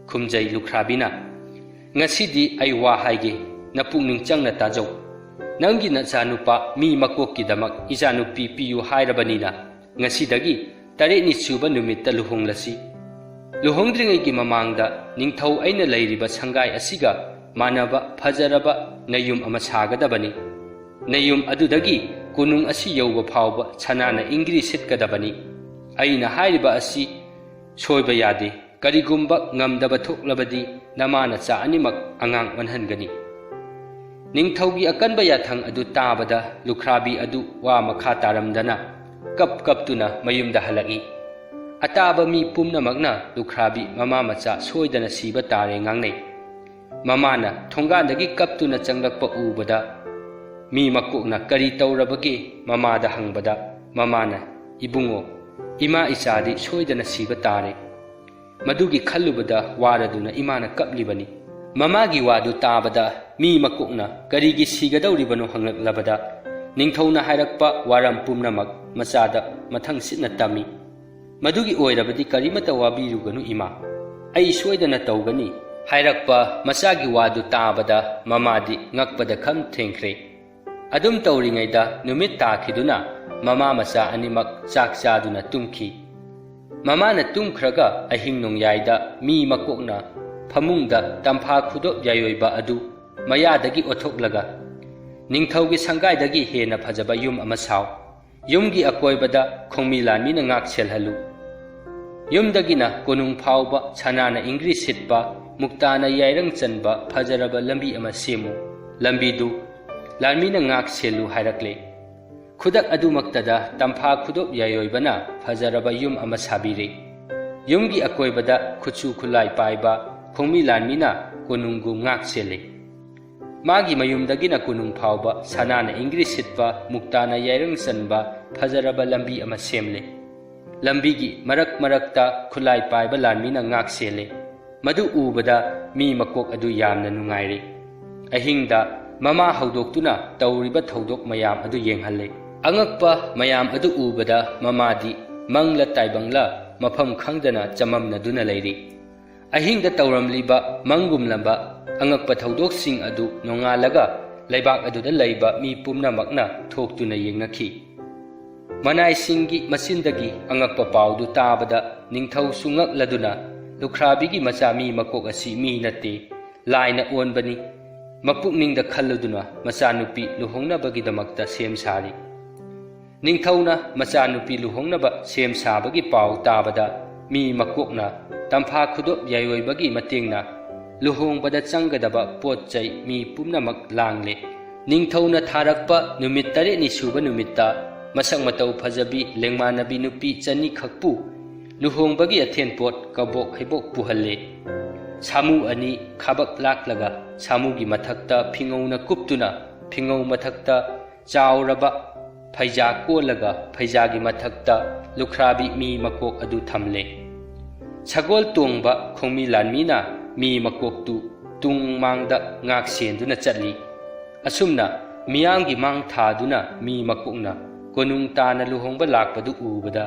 ꯈꯨꯝꯖꯩ ꯂꯨꯈ꯭ꯔꯥꯕꯤꯅ꯫ "ꯉꯁꯤꯗꯤ ꯑꯩ ꯋꯥ ꯍꯥꯏꯒꯦ, ꯅꯄꯨꯛꯅꯤꯡ ꯆꯪꯅ ꯇꯥꯖꯧ꯫ ꯅꯪꯒꯤ ꯅꯆꯥꯅꯨꯄꯥ ꯃꯤ ꯃꯀꯣꯛꯀꯤꯗꯃꯛ ꯏꯆꯥꯅꯨꯄꯤ ꯄꯤꯌꯨ ꯍꯥꯏꯔꯕꯅꯤꯅ, ꯉꯁꯤꯗꯒꯤ ꯇꯔꯦꯠꯅꯤ ꯁꯨꯕ ꯅꯨꯃꯤꯠꯇ ꯂꯨꯍꯣꯡꯂꯁꯤ꯫ ꯂꯨꯍꯣꯡꯗ꯭ꯔꯤꯉꯩꯒꯤ ꯃꯃꯥꯡꯗ ꯅꯤꯡꯊꯧ ꯑꯩꯅ ꯂꯩꯔꯤꯕ ꯁꯪꯒꯥꯏ ꯑꯁꯤꯒ ꯃꯥꯟꯅꯕ ꯐꯖꯔꯕ ꯅꯌꯨꯝ ꯑꯃ ꯁꯥꯒꯗꯕꯅꯤ꯫ ꯅꯌꯨꯝ ꯑꯗꯨꯗꯒꯤ ꯀꯣꯅꯨꯡ ꯑꯁꯤ ꯌꯧꯕ ꯐꯥꯎꯕ ꯁꯅꯥꯅ ꯏꯪꯒ꯭ꯔꯤ ꯁꯤꯠꯀꯗꯕꯅꯤ꯫ ꯑꯩꯅ ꯍꯥꯏꯔꯤꯕ ꯑꯁꯤ ꯁꯣꯏꯕ ꯌꯥꯗꯦ꯫ ꯀꯔꯤꯒꯨꯝꯕ ꯉꯝꯗꯕ ꯊꯣꯛꯂꯕꯗꯤ ꯅꯃꯥ ꯅꯆꯥ ꯑꯅꯤꯃꯛ ꯑꯉꯥꯡ ꯑꯣꯟꯍꯟꯒꯅꯤ꯫ ꯅꯤꯡꯊꯧꯒꯤ ꯑꯀꯟꯕ ꯌꯥꯊꯪ ꯑꯗꯨ ꯇꯥꯕꯗ ꯂꯨꯈ꯭ꯔꯥꯕꯤ ꯑꯗꯨ ꯋꯥ ꯃꯈꯥ ꯇꯥꯔꯝꯗꯅ ꯀꯞ ꯀꯞꯇꯨꯅ ꯃꯌꯨꯝꯗ ꯍꯜꯂꯛꯏ꯫ ꯑꯇꯥꯕ ꯃꯤ ꯄꯨꯝꯅꯃꯛꯅ ꯂꯨꯈ꯭ꯔꯥꯕꯤ ꯃꯃꯥ ꯃꯆꯥ ꯁꯣꯏꯗꯅ ꯁꯤꯕ ꯇꯥꯔꯦ ꯉꯥꯡꯅꯩ꯫ ꯃꯃꯥꯅ ꯊꯣꯡꯒꯥꯟꯗꯒꯤ ꯀꯞꯇꯨꯅ ꯆꯪꯂꯛꯄ ꯎꯕꯗ ꯃꯤ ꯃꯀꯣꯛꯅ ꯀꯔꯤ ꯇꯧꯔꯕꯒꯦ ꯃꯃꯥꯗ ꯍꯪꯕꯗ, ꯃꯃꯥꯅ, "ꯏꯕꯨꯡꯉꯣ, ꯏꯃꯥ ꯏꯆꯥꯗꯤ ꯁꯣꯏꯗꯅ ꯁꯤꯕ ꯇꯥꯔꯦ"꯫ ꯃꯗꯨꯒꯤ ꯈꯜꯂꯨꯕꯗ ꯋꯥꯔꯗꯨꯅ ꯏꯃꯥꯅ ꯀꯞꯂꯤꯕꯅꯤ꯫ ꯃꯃꯥꯒꯤ ꯋꯥꯗꯨ ꯇꯥꯕꯗ ꯃꯤ ꯃꯀꯣꯛꯅ ꯀꯔꯤꯒꯤ ꯁꯤꯒꯗꯧꯔꯤꯕꯅꯣ ꯍꯪꯂꯛꯂꯕꯗ, ꯅꯤꯡꯊꯧꯅ ꯍꯥꯏꯔꯛꯄ ꯋꯥꯔꯝ ꯄꯨꯝꯅꯃꯛ ꯃꯆꯥꯗ ꯃꯊꯪ ꯁꯤꯠꯅ ꯇꯝꯃꯤ꯫ "ꯃꯗꯨꯒꯤ ꯑꯣꯏꯔꯕꯗꯤ ꯀꯔꯤꯃꯠꯇ ꯋꯥꯕꯤꯔꯨꯒꯅꯨ ꯏꯃꯥ, ꯑꯩ ꯁꯣꯏꯗꯅ ꯇꯧꯒꯅꯤ" ꯍꯥꯏꯔꯛꯄ ꯃꯆꯥꯒꯤ ꯋꯥꯗꯨ ꯇꯥꯕꯗ ꯃꯃꯥꯗꯤ ꯉꯛꯄꯗ ꯈꯝ ꯊꯦꯡꯈ꯭ꯔꯦ꯫ ꯑꯗꯨꯝ ꯇꯧꯔꯤꯉꯩꯗ ꯅꯨꯃꯤꯠ ꯇꯥꯈꯤꯗꯨꯅ ꯃꯃꯥ ꯃꯆꯥ ꯑꯅꯤꯃꯛ ꯆꯥꯛ ꯆꯥꯗꯨꯅ ꯇꯨꯝꯈꯤ꯫ ꯃꯃꯥꯅ ꯇꯨꯝꯈ꯭ꯔꯒ ꯑꯍꯤꯡ ꯅꯣꯡꯌꯥꯏꯗ ꯃꯤ ꯃꯀꯣꯛꯅ ꯐꯃꯨꯡꯗ ꯇꯝꯐꯥ ꯈꯨꯗꯣꯞ ꯌꯥꯏꯑꯣꯏꯕ ꯑꯗꯨ ꯃꯌꯥꯗꯒꯤ ꯑꯣꯊꯣꯛꯂꯒ, "ꯅꯤꯡꯊꯧꯒꯤ ꯁꯪꯒꯥꯏꯗꯒꯤ ꯍꯦꯟꯅ ꯐꯖꯕ ꯌꯨꯝ ꯑꯃ ꯁꯥꯎ꯫ ꯌꯨꯝꯒꯤ ꯑꯀꯣꯏꯕꯗ ꯈꯣꯡꯃꯤ ꯂꯥꯟꯃꯤꯅ ꯉꯥꯛ ꯁꯦꯜꯍꯜꯂꯨ꯫ ꯌꯨꯝꯗꯒꯤꯅ ꯀꯣꯅꯨꯡ ꯐꯥꯎꯕ ꯁꯅꯥꯅ ꯏꯪꯒ꯭ꯔꯤ ꯁꯤꯠꯄ, ꯃꯨꯛꯇꯥꯅ ꯌꯥꯏꯔꯪ ꯆꯟꯕ ꯐꯖꯔꯕ ꯂꯝꯕꯤ ꯑꯃ ꯁꯦꯝꯃꯨ꯫ ꯂꯝꯕꯤꯗꯨ ꯂꯥꯟꯃꯤꯅ ꯉꯥꯛ ꯁꯦꯜꯂꯨ" ꯍꯥꯏꯔꯛꯂꯦ꯫ ꯈꯨꯗꯛ ꯑꯗꯨꯃꯛꯇꯗ ꯇꯝꯐꯥ ꯈꯨꯗꯣꯞ ꯌꯥꯏꯑꯣꯏꯕꯅ ꯐꯖꯔꯕ ꯌꯨꯝ ꯑꯃ ꯁꯥꯕꯤꯔꯦ꯫ ꯌꯨꯝꯒꯤ ꯑꯀꯣꯏꯕꯗ ꯈꯨꯠꯁꯨ ꯈꯨꯠꯂꯥꯏ ꯄꯥꯏꯕ ꯈꯣꯡꯃꯤ ꯂꯥꯟꯃꯤꯅ ꯀꯣꯅꯨꯡꯒꯨꯝ ꯉꯥꯛ ꯁꯦꯜꯂꯦ꯫ ꯃꯥꯒꯤ ꯃꯌꯨꯝꯗꯒꯤꯅ ꯀꯣꯅꯨꯡ ꯐꯥꯎꯕ ꯁꯅꯥꯅ ꯏꯪꯒ꯭ꯔꯤꯁ ꯁꯤꯠꯄ, ꯃꯨꯛꯇꯥꯅ ꯌꯥꯏꯔꯪ ꯆꯟꯕ ꯐꯖꯔꯕ ꯂꯝꯕꯤ ꯑꯃ ꯁꯦꯝꯂꯦ꯫ ꯂꯝꯕꯤꯒꯤ ꯃꯔꯛ ꯃꯔꯛꯇ ꯈꯨꯠꯂꯥꯏ ꯄꯥꯏꯕ ꯂꯥꯟꯃꯤꯅ ꯉꯥꯛ ꯁꯦꯜꯂꯦ꯫ ꯃꯗꯨ ꯎꯕꯗ ꯃꯤ ꯃꯀꯣꯛ ꯑꯗꯨ ꯌꯥꯝꯅ ꯅꯨꯡꯉꯥꯏꯔꯦ꯫ ꯑꯍꯤꯡꯗ ꯃꯃꯥ ꯍꯧꯗꯣꯛꯇꯨꯅ ꯇꯧꯔꯤꯕ ꯊꯧꯗꯣꯛ ꯃꯌꯥꯝ ꯑꯗꯨ ꯌꯦꯡꯍꯜꯂꯦ꯫ ꯑꯉꯛꯄ ꯃꯌꯥꯝ ꯑꯗꯨ ꯎꯕꯗ ꯃꯃꯥꯗꯤ ꯃꯪꯂ ꯇꯥꯏꯕꯪꯂ ꯃꯐꯝ ꯈꯪꯗꯅ ꯆꯃꯝꯅꯗꯨꯅ ꯂꯩꯔꯤ꯫ ꯑꯍꯤꯡꯗ ꯇꯧꯔꯝꯂꯤꯕ ꯃꯪꯒꯨꯝꯂꯕ ꯑꯉꯛꯄ ꯊꯧꯗꯣꯛꯁꯤꯡ ꯑꯗꯨ ꯅꯣꯡꯉꯥꯜꯂꯒ ꯂꯩꯕꯥꯛ ꯑꯗꯨꯗ ꯂꯩꯕ ꯃꯤ ꯄꯨꯝꯅꯃꯛꯅ ꯊꯣꯛꯇꯨꯅ ꯌꯦꯡꯅꯈꯤ꯫ ꯃꯅꯥꯏꯁꯤꯡꯒꯤ ꯃꯆꯤꯟꯗꯒꯤ ꯑꯉꯛꯄ ꯄꯥꯎꯗꯨ ꯇꯥꯕꯗ ꯅꯤꯡꯊꯧꯁꯨ ꯉꯛꯂꯗꯨꯅ, "ꯂꯨꯈ꯭ꯔꯥꯕꯤꯒꯤ ꯃꯆꯥ ꯃꯤ ꯃꯀꯣꯛ ꯑꯁꯤ ꯃꯤ ꯅꯠꯇꯦ, ꯂꯥꯏꯅ ꯑꯣꯟꯕꯅꯤ꯫ ꯃꯄꯨꯛꯅꯤꯡꯗ ꯈꯜꯂꯨꯗꯨꯅ ꯃꯆꯥꯅꯨꯄꯤ ꯂꯨꯍꯣꯡꯅꯕꯒꯤꯗꯃꯛꯇ ꯁꯦꯝ ꯁꯥꯔꯤ꯫" ꯅꯤꯡꯊꯧꯅ ꯃꯆꯥꯅꯨꯄꯤ ꯂꯨꯍꯣꯡꯅꯕ ꯁꯦꯝ ꯁꯥꯕꯒꯤ ꯄꯥꯎ ꯇꯥꯕꯗ ꯃꯤ ꯃꯀꯣꯛꯅ ꯇꯝꯐꯥ ꯈꯨꯗꯣꯞ ꯌꯥꯏꯑꯣꯏꯕꯒꯤ ꯃꯇꯦꯡꯅ ꯂꯨꯍꯣꯡꯕꯗ ꯆꯪꯒꯗꯕ ꯄꯣꯠ ꯆꯩ ꯃꯤ ꯄꯨꯝꯅꯃꯛ ꯂꯥꯡꯂꯦ꯫ ꯅꯤꯡꯊꯧꯅ ꯊꯥꯔꯛꯄ ꯅꯨꯃꯤꯠ ꯇꯔꯦꯠꯅꯤ ꯁꯨꯕ ꯅꯨꯃꯤꯠꯇ ꯃꯁꯛ ꯃꯇꯧ ꯐꯖꯕꯤ ꯂꯦꯡꯃꯥꯟꯅꯕꯤ ꯅꯨꯄꯤ ꯆꯅꯤꯈꯛꯄꯨ ꯂꯨꯍꯣꯡꯕꯒꯤ ꯑꯊꯦꯟꯄꯣꯠ ꯀꯕꯣꯛ ꯍꯩꯕꯣꯛ ꯄꯨꯍꯜꯂꯦ꯫ ꯁꯥꯃꯨ ꯑꯅꯤ ꯈꯥꯕꯛ ꯂꯥꯛꯂꯒ ꯁꯥꯃꯨꯒꯤ ꯃꯊꯛꯇ ꯐꯤꯉꯧꯅ ꯀꯨꯞꯇꯨꯅ ꯐꯤꯉꯧ ꯃꯊꯛꯇ ꯆꯥꯎꯔꯕ ꯐꯩꯖꯥ ꯀꯣꯜꯂꯒ ꯐꯩꯖꯥꯒꯤ ꯃꯊꯛꯇ ꯂꯨꯈ꯭ꯔꯥꯕꯤ ꯃꯤ ꯃꯀꯣꯛ ꯑꯗꯨ ꯊꯝꯂꯦ꯫ ꯁꯒꯣꯜ ꯇꯣꯡꯕ ꯈꯣꯡꯃꯤ ꯂꯥꯟꯃꯤꯅ ꯃꯤ ꯃꯀꯣꯛꯇꯨ ꯇꯨꯡ ꯃꯥꯡꯗ ꯉꯥꯛ ꯁꯦꯟꯗꯨꯅ ꯆꯠꯂꯤ꯫ ꯑꯁꯨꯝꯅ ꯃꯤꯌꯥꯝꯒꯤ ꯃꯥꯡ ꯊꯥꯗꯨꯅ ꯃꯤ ꯃꯀꯣꯛꯅ ꯀꯣꯅꯨꯡ ꯇꯥꯅ ꯂꯨꯍꯣꯡꯕ ꯂꯥꯛꯄꯗꯨ ꯎꯕꯗ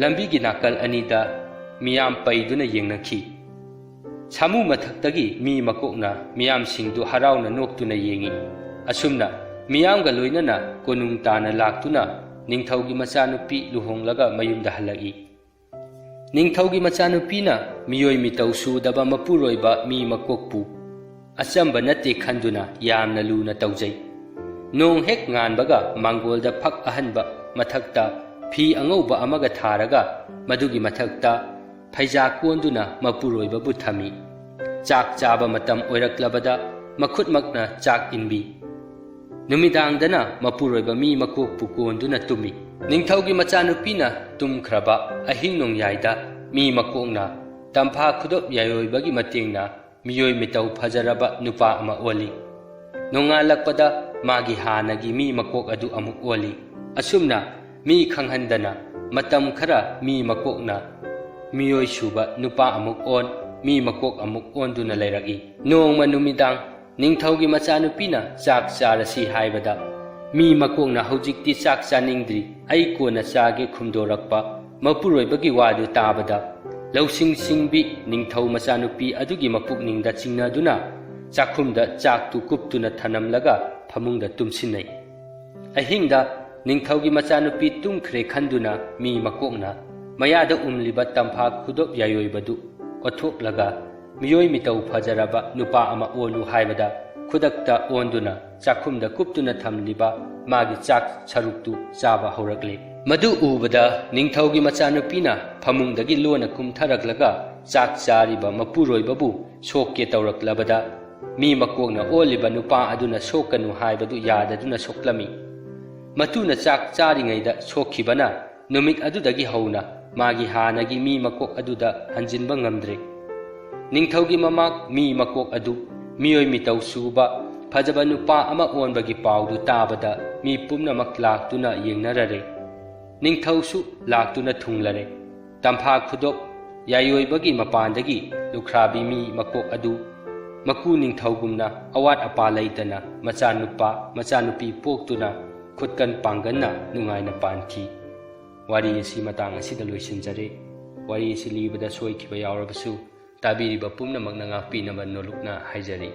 ꯂꯝꯕꯤꯒꯤ ꯅꯥꯀꯜ ꯑꯅꯤꯗ ꯃꯤꯌꯥꯝ ꯄꯩꯗꯨꯅ ꯌꯦꯡꯅꯈꯤ꯫ ꯁꯥꯃꯨ ꯃꯊꯛꯇꯒꯤ ꯃꯤ ꯃꯀꯣꯛꯅ ꯃꯤꯌꯥꯝꯁꯤꯡꯗꯨ ꯍꯔꯥꯎꯅ ꯅꯣꯛꯇꯨꯅ ꯌꯦꯡꯏ꯫ ꯑꯁꯨꯝꯅ ꯃꯤꯌꯥꯝꯒ ꯂꯣꯏꯅꯅ ꯀꯣꯅꯨꯡ ꯇꯥꯅ ꯂꯥꯛꯇꯨꯅ ꯅꯤꯡꯊꯧꯒꯤ ꯃꯆꯥꯅꯨꯄꯤ ꯂꯨꯍꯣꯡꯂꯒ ꯃꯌꯨꯝꯗ ꯍꯜꯂꯛꯏ꯫ ꯅꯤꯡꯊꯧꯒꯤ ꯃꯆꯥꯅꯨꯄꯤꯅ ꯃꯤꯑꯣꯏ ꯃꯤꯇꯧ ꯁꯨꯗꯕ ꯃꯄꯨꯔꯣꯏꯕ ꯃꯤ ꯃꯀꯣꯛꯄꯨ ꯑꯆꯝꯕ ꯅꯠꯇꯦ ꯈꯟꯗꯨꯅ ꯌꯥꯝꯅ ꯂꯨꯅ ꯇꯧꯖꯩ꯫ ꯅꯣꯡ ꯍꯦꯛ ꯉꯥꯟꯕꯒ ꯃꯥꯡꯒꯣꯜꯗ ꯐꯛ ꯑꯍꯟꯕ ꯃꯊꯛꯇ ꯐꯤ ꯑꯉꯧꯕ ꯑꯃꯒ ꯊꯥꯔꯒ ꯃꯗꯨꯒꯤ ꯃꯊꯛꯇ ꯐꯩꯖꯥ ꯀꯣꯟꯗꯨꯅ ꯃꯄꯨꯔꯣꯏꯕꯕꯨ ꯊꯝꯃꯤ꯫ ꯆꯥꯛ ꯆꯥꯕ ꯃꯇꯝ ꯑꯣꯏꯔꯛꯂꯕꯗ ꯃꯈꯨꯠꯃꯛꯅ ꯆꯥꯛ ꯏꯟꯕꯤ꯫ ꯅꯨꯃꯤꯗꯥꯡꯗꯅ ꯃꯄꯨꯔꯣꯏꯕ ꯃꯤ ꯃꯀꯣꯛꯄꯨ ꯀꯣꯟꯗꯨꯅ ꯇꯨꯝꯃꯤ꯫ ꯅꯤꯡꯊꯧꯒꯤ ꯃꯆꯥꯅꯨꯄꯤꯅ ꯇꯨꯝꯈ꯭ꯔꯕ ꯑꯍꯤꯡ ꯅꯣꯡꯌꯥꯏꯗ ꯃꯤ ꯃꯀꯣꯛꯅ ꯇꯝꯐꯥ ꯈꯨꯗꯣꯞ ꯌꯥꯏꯑꯣꯏꯕꯒꯤ ꯃꯇꯦꯡꯅ ꯃꯤꯑꯣꯏ ꯃꯤꯇꯧ ꯐꯖꯔꯕ ꯅꯨꯄꯥ ꯑꯃ ꯑꯣꯜꯂꯤ꯫ ꯅꯣꯡꯉꯥꯜꯂꯛꯄꯗ ꯃꯥꯒꯤ ꯍꯥꯟꯅꯒꯤ ꯃꯤ ꯃꯀꯣꯛ ꯑꯗꯨ ꯑꯃꯨꯛ ꯑꯣꯜꯂꯤ꯫ ꯑꯁꯨꯝꯅ ꯃꯤ ꯈꯪꯍꯟꯗꯅ ꯃꯇꯝ ꯈꯔ ꯃꯤ ꯃꯀꯣꯛꯅ ꯃꯤꯑꯣꯏ ꯁꯨꯕ ꯅꯨꯄꯥ ꯑꯃꯨꯛ ꯑꯣꯟ, ꯃꯤ ꯃꯀꯣꯛ ꯑꯃꯨꯛ ꯑꯣꯟꯗꯨꯅ ꯂꯩꯔꯛꯏ꯫ ꯅꯣꯡꯃ ꯅꯨꯃꯤꯗꯥꯡ ꯅꯤꯡꯊꯧꯒꯤ ꯃꯆꯥꯅꯨꯄꯤꯅ ꯆꯥꯛ ꯆꯥꯔꯁꯤ ꯍꯥꯏꯕꯗ, ꯃꯤ ꯃꯀꯣꯛꯅ ꯍꯧꯖꯤꯛꯇꯤ ꯆꯥꯛ ꯆꯥꯅꯤꯡꯗ꯭ꯔꯤ, ꯑꯩ ꯀꯣꯟꯅ ꯆꯥꯒꯦ ꯈꯨꯝꯗꯣꯔꯛꯄ ꯃꯄꯨꯔꯣꯏꯕꯒꯤ ꯋꯥꯗꯨ ꯇꯥꯕꯗ, ꯂꯧꯁꯤꯡ ꯁꯤꯡꯕꯤ ꯅꯤꯡꯊꯧ ꯃꯆꯥꯅꯨꯄꯤ ꯑꯗꯨꯒꯤ ꯃꯄꯨꯛꯅꯤꯡꯗ ꯆꯤꯡꯅꯗꯨꯅ ꯆꯥꯛꯈꯨꯝꯗ ꯆꯥꯛꯇꯨ ꯀꯨꯞꯇꯨꯅ ꯊꯅꯝꯂꯒ ꯐꯃꯨꯡꯗ ꯇꯨꯝꯁꯤꯟꯅꯩ꯫ ꯑꯍꯤꯡꯗ ꯅꯤꯡꯊꯧꯒꯤ ꯃꯆꯥꯅꯨꯄꯤ ꯇꯨꯝꯈ꯭ꯔꯦ ꯈꯟꯗꯨꯅ ꯃꯤ ꯃꯀꯣꯛꯅ ꯃꯌꯥꯗ ꯎꯝꯂꯤꯕ ꯇꯝꯐꯥ ꯈꯨꯗꯣꯞ ꯌꯥꯏꯑꯣꯏꯕꯗꯨ ꯀꯣꯠꯊꯣꯛꯂꯒ ꯃꯤꯑꯣꯏ ꯃꯤꯇꯧ ꯐꯖꯔꯕ ꯅꯨꯄꯥ ꯑꯃ ꯑꯣꯜꯂꯨ ꯍꯥꯏꯕꯗ ꯈꯨꯗꯛꯇ ꯑꯣꯟꯗꯨꯅ ꯆꯥꯛꯈꯨꯝꯗ ꯀꯨꯞꯇꯨꯅ ꯊꯝꯂꯤꯕ ꯃꯥꯒꯤ ꯆꯥꯛ ꯁꯔꯨꯛꯇꯨ ꯆꯥꯕ ꯍꯧꯔꯛꯂꯦ꯫ ꯃꯗꯨ ꯎꯕꯗ ꯅꯤꯡꯊꯧꯒꯤ ꯃꯆꯥꯅꯨꯄꯤꯅ ꯐꯃꯨꯡꯗꯒꯤ ꯂꯣꯟꯅ ꯀꯨꯝꯊꯔꯛꯂꯒ ꯆꯥꯛ ꯆꯥꯔꯤꯕ ꯃꯄꯨꯔꯣꯏꯕꯕꯨ ꯁꯣꯛꯀꯦ ꯇꯧꯔꯛꯂꯕꯗ, ꯃꯤ ꯃꯀꯣꯛꯅ ꯑꯣꯜꯂꯤꯕ ꯅꯨꯄꯥ ꯑꯗꯨꯅ ꯁꯣꯛꯀꯅꯨ ꯍꯥꯏꯕꯗꯨ ꯌꯥꯗꯗꯨꯅ ꯁꯣꯛꯂꯝꯃꯤ꯫ ꯃꯇꯨꯅ ꯆꯥꯛ ꯆꯥꯔꯤꯉꯩꯗ ꯁꯣꯛꯈꯤꯕꯅ ꯅꯨꯃꯤꯠ ꯑꯗꯨꯗꯒꯤ ꯍꯧꯅ ꯃꯥꯒꯤ ꯍꯥꯟꯅꯒꯤ ꯃꯤ ꯃꯀꯣꯛ ꯑꯗꯨꯗ ꯍꯟꯖꯤꯟꯕ ꯉꯝꯗ꯭ꯔꯦ꯫ ꯅꯤꯡꯊꯧꯒꯤ ꯃꯃꯥꯡ ꯃꯤ ꯃꯀꯣꯛ ꯑꯗꯨ ꯃꯤꯑꯣꯏ ꯃꯤꯇꯧ ꯁꯨꯕ ꯐꯖꯕ ꯅꯨꯄꯥ ꯑꯃ ꯑꯣꯟꯕꯒꯤ ꯄꯥꯎꯗꯨ ꯇꯥꯕꯗ ꯃꯤ ꯄꯨꯝꯅꯃꯛ ꯂꯥꯛꯇꯨꯅ ꯌꯦꯡꯅꯔꯔꯦ꯫ ꯅꯤꯡꯊꯧꯁꯨ ꯂꯥꯛꯇꯨꯅ ꯊꯨꯡꯂꯔꯦ꯫ ꯇꯝꯐꯥ ꯈꯨꯗꯣꯞ ꯌꯥꯏꯑꯣꯏꯕꯒꯤ ꯃꯄꯥꯟꯗꯒꯤ ꯂꯨꯈ꯭ꯔꯥꯕꯤ ꯃꯤ ꯃꯀꯣꯛ ꯑꯗꯨ ꯃꯀꯨ ꯅꯤꯡꯊꯧꯒꯨꯝꯅ ꯑꯋꯥꯠ ꯑꯄꯥ ꯂꯩꯇꯅ ꯃꯆꯥꯅꯨꯄꯥ ꯃꯆꯥꯅꯨꯄꯤ ꯄꯣꯛꯇꯨꯅ ꯈꯨꯠꯀꯟ ꯄꯥꯡꯒꯟꯅ ꯅꯨꯡꯉꯥꯏꯅ ꯄꯥꯟꯈꯤ꯫ ꯋꯥꯔꯤ ꯑꯁꯤ ꯃꯇꯥꯡ ꯑꯁꯤꯗ ꯂꯣꯏꯁꯤꯟꯖꯔꯦ꯫ ꯋꯥꯔꯤ ꯑꯁꯤ ꯂꯤꯕꯗ ꯁꯣꯏꯈꯤꯕ ꯌꯥꯎꯔꯕꯁꯨ ꯇꯥꯕꯤꯔꯤꯕ ꯄꯨꯝꯅꯃꯛꯅ ꯉꯥꯛꯄꯤꯅꯕ ꯅꯣꯂꯨꯛꯅ ꯍꯥꯏꯖꯔꯤ꯫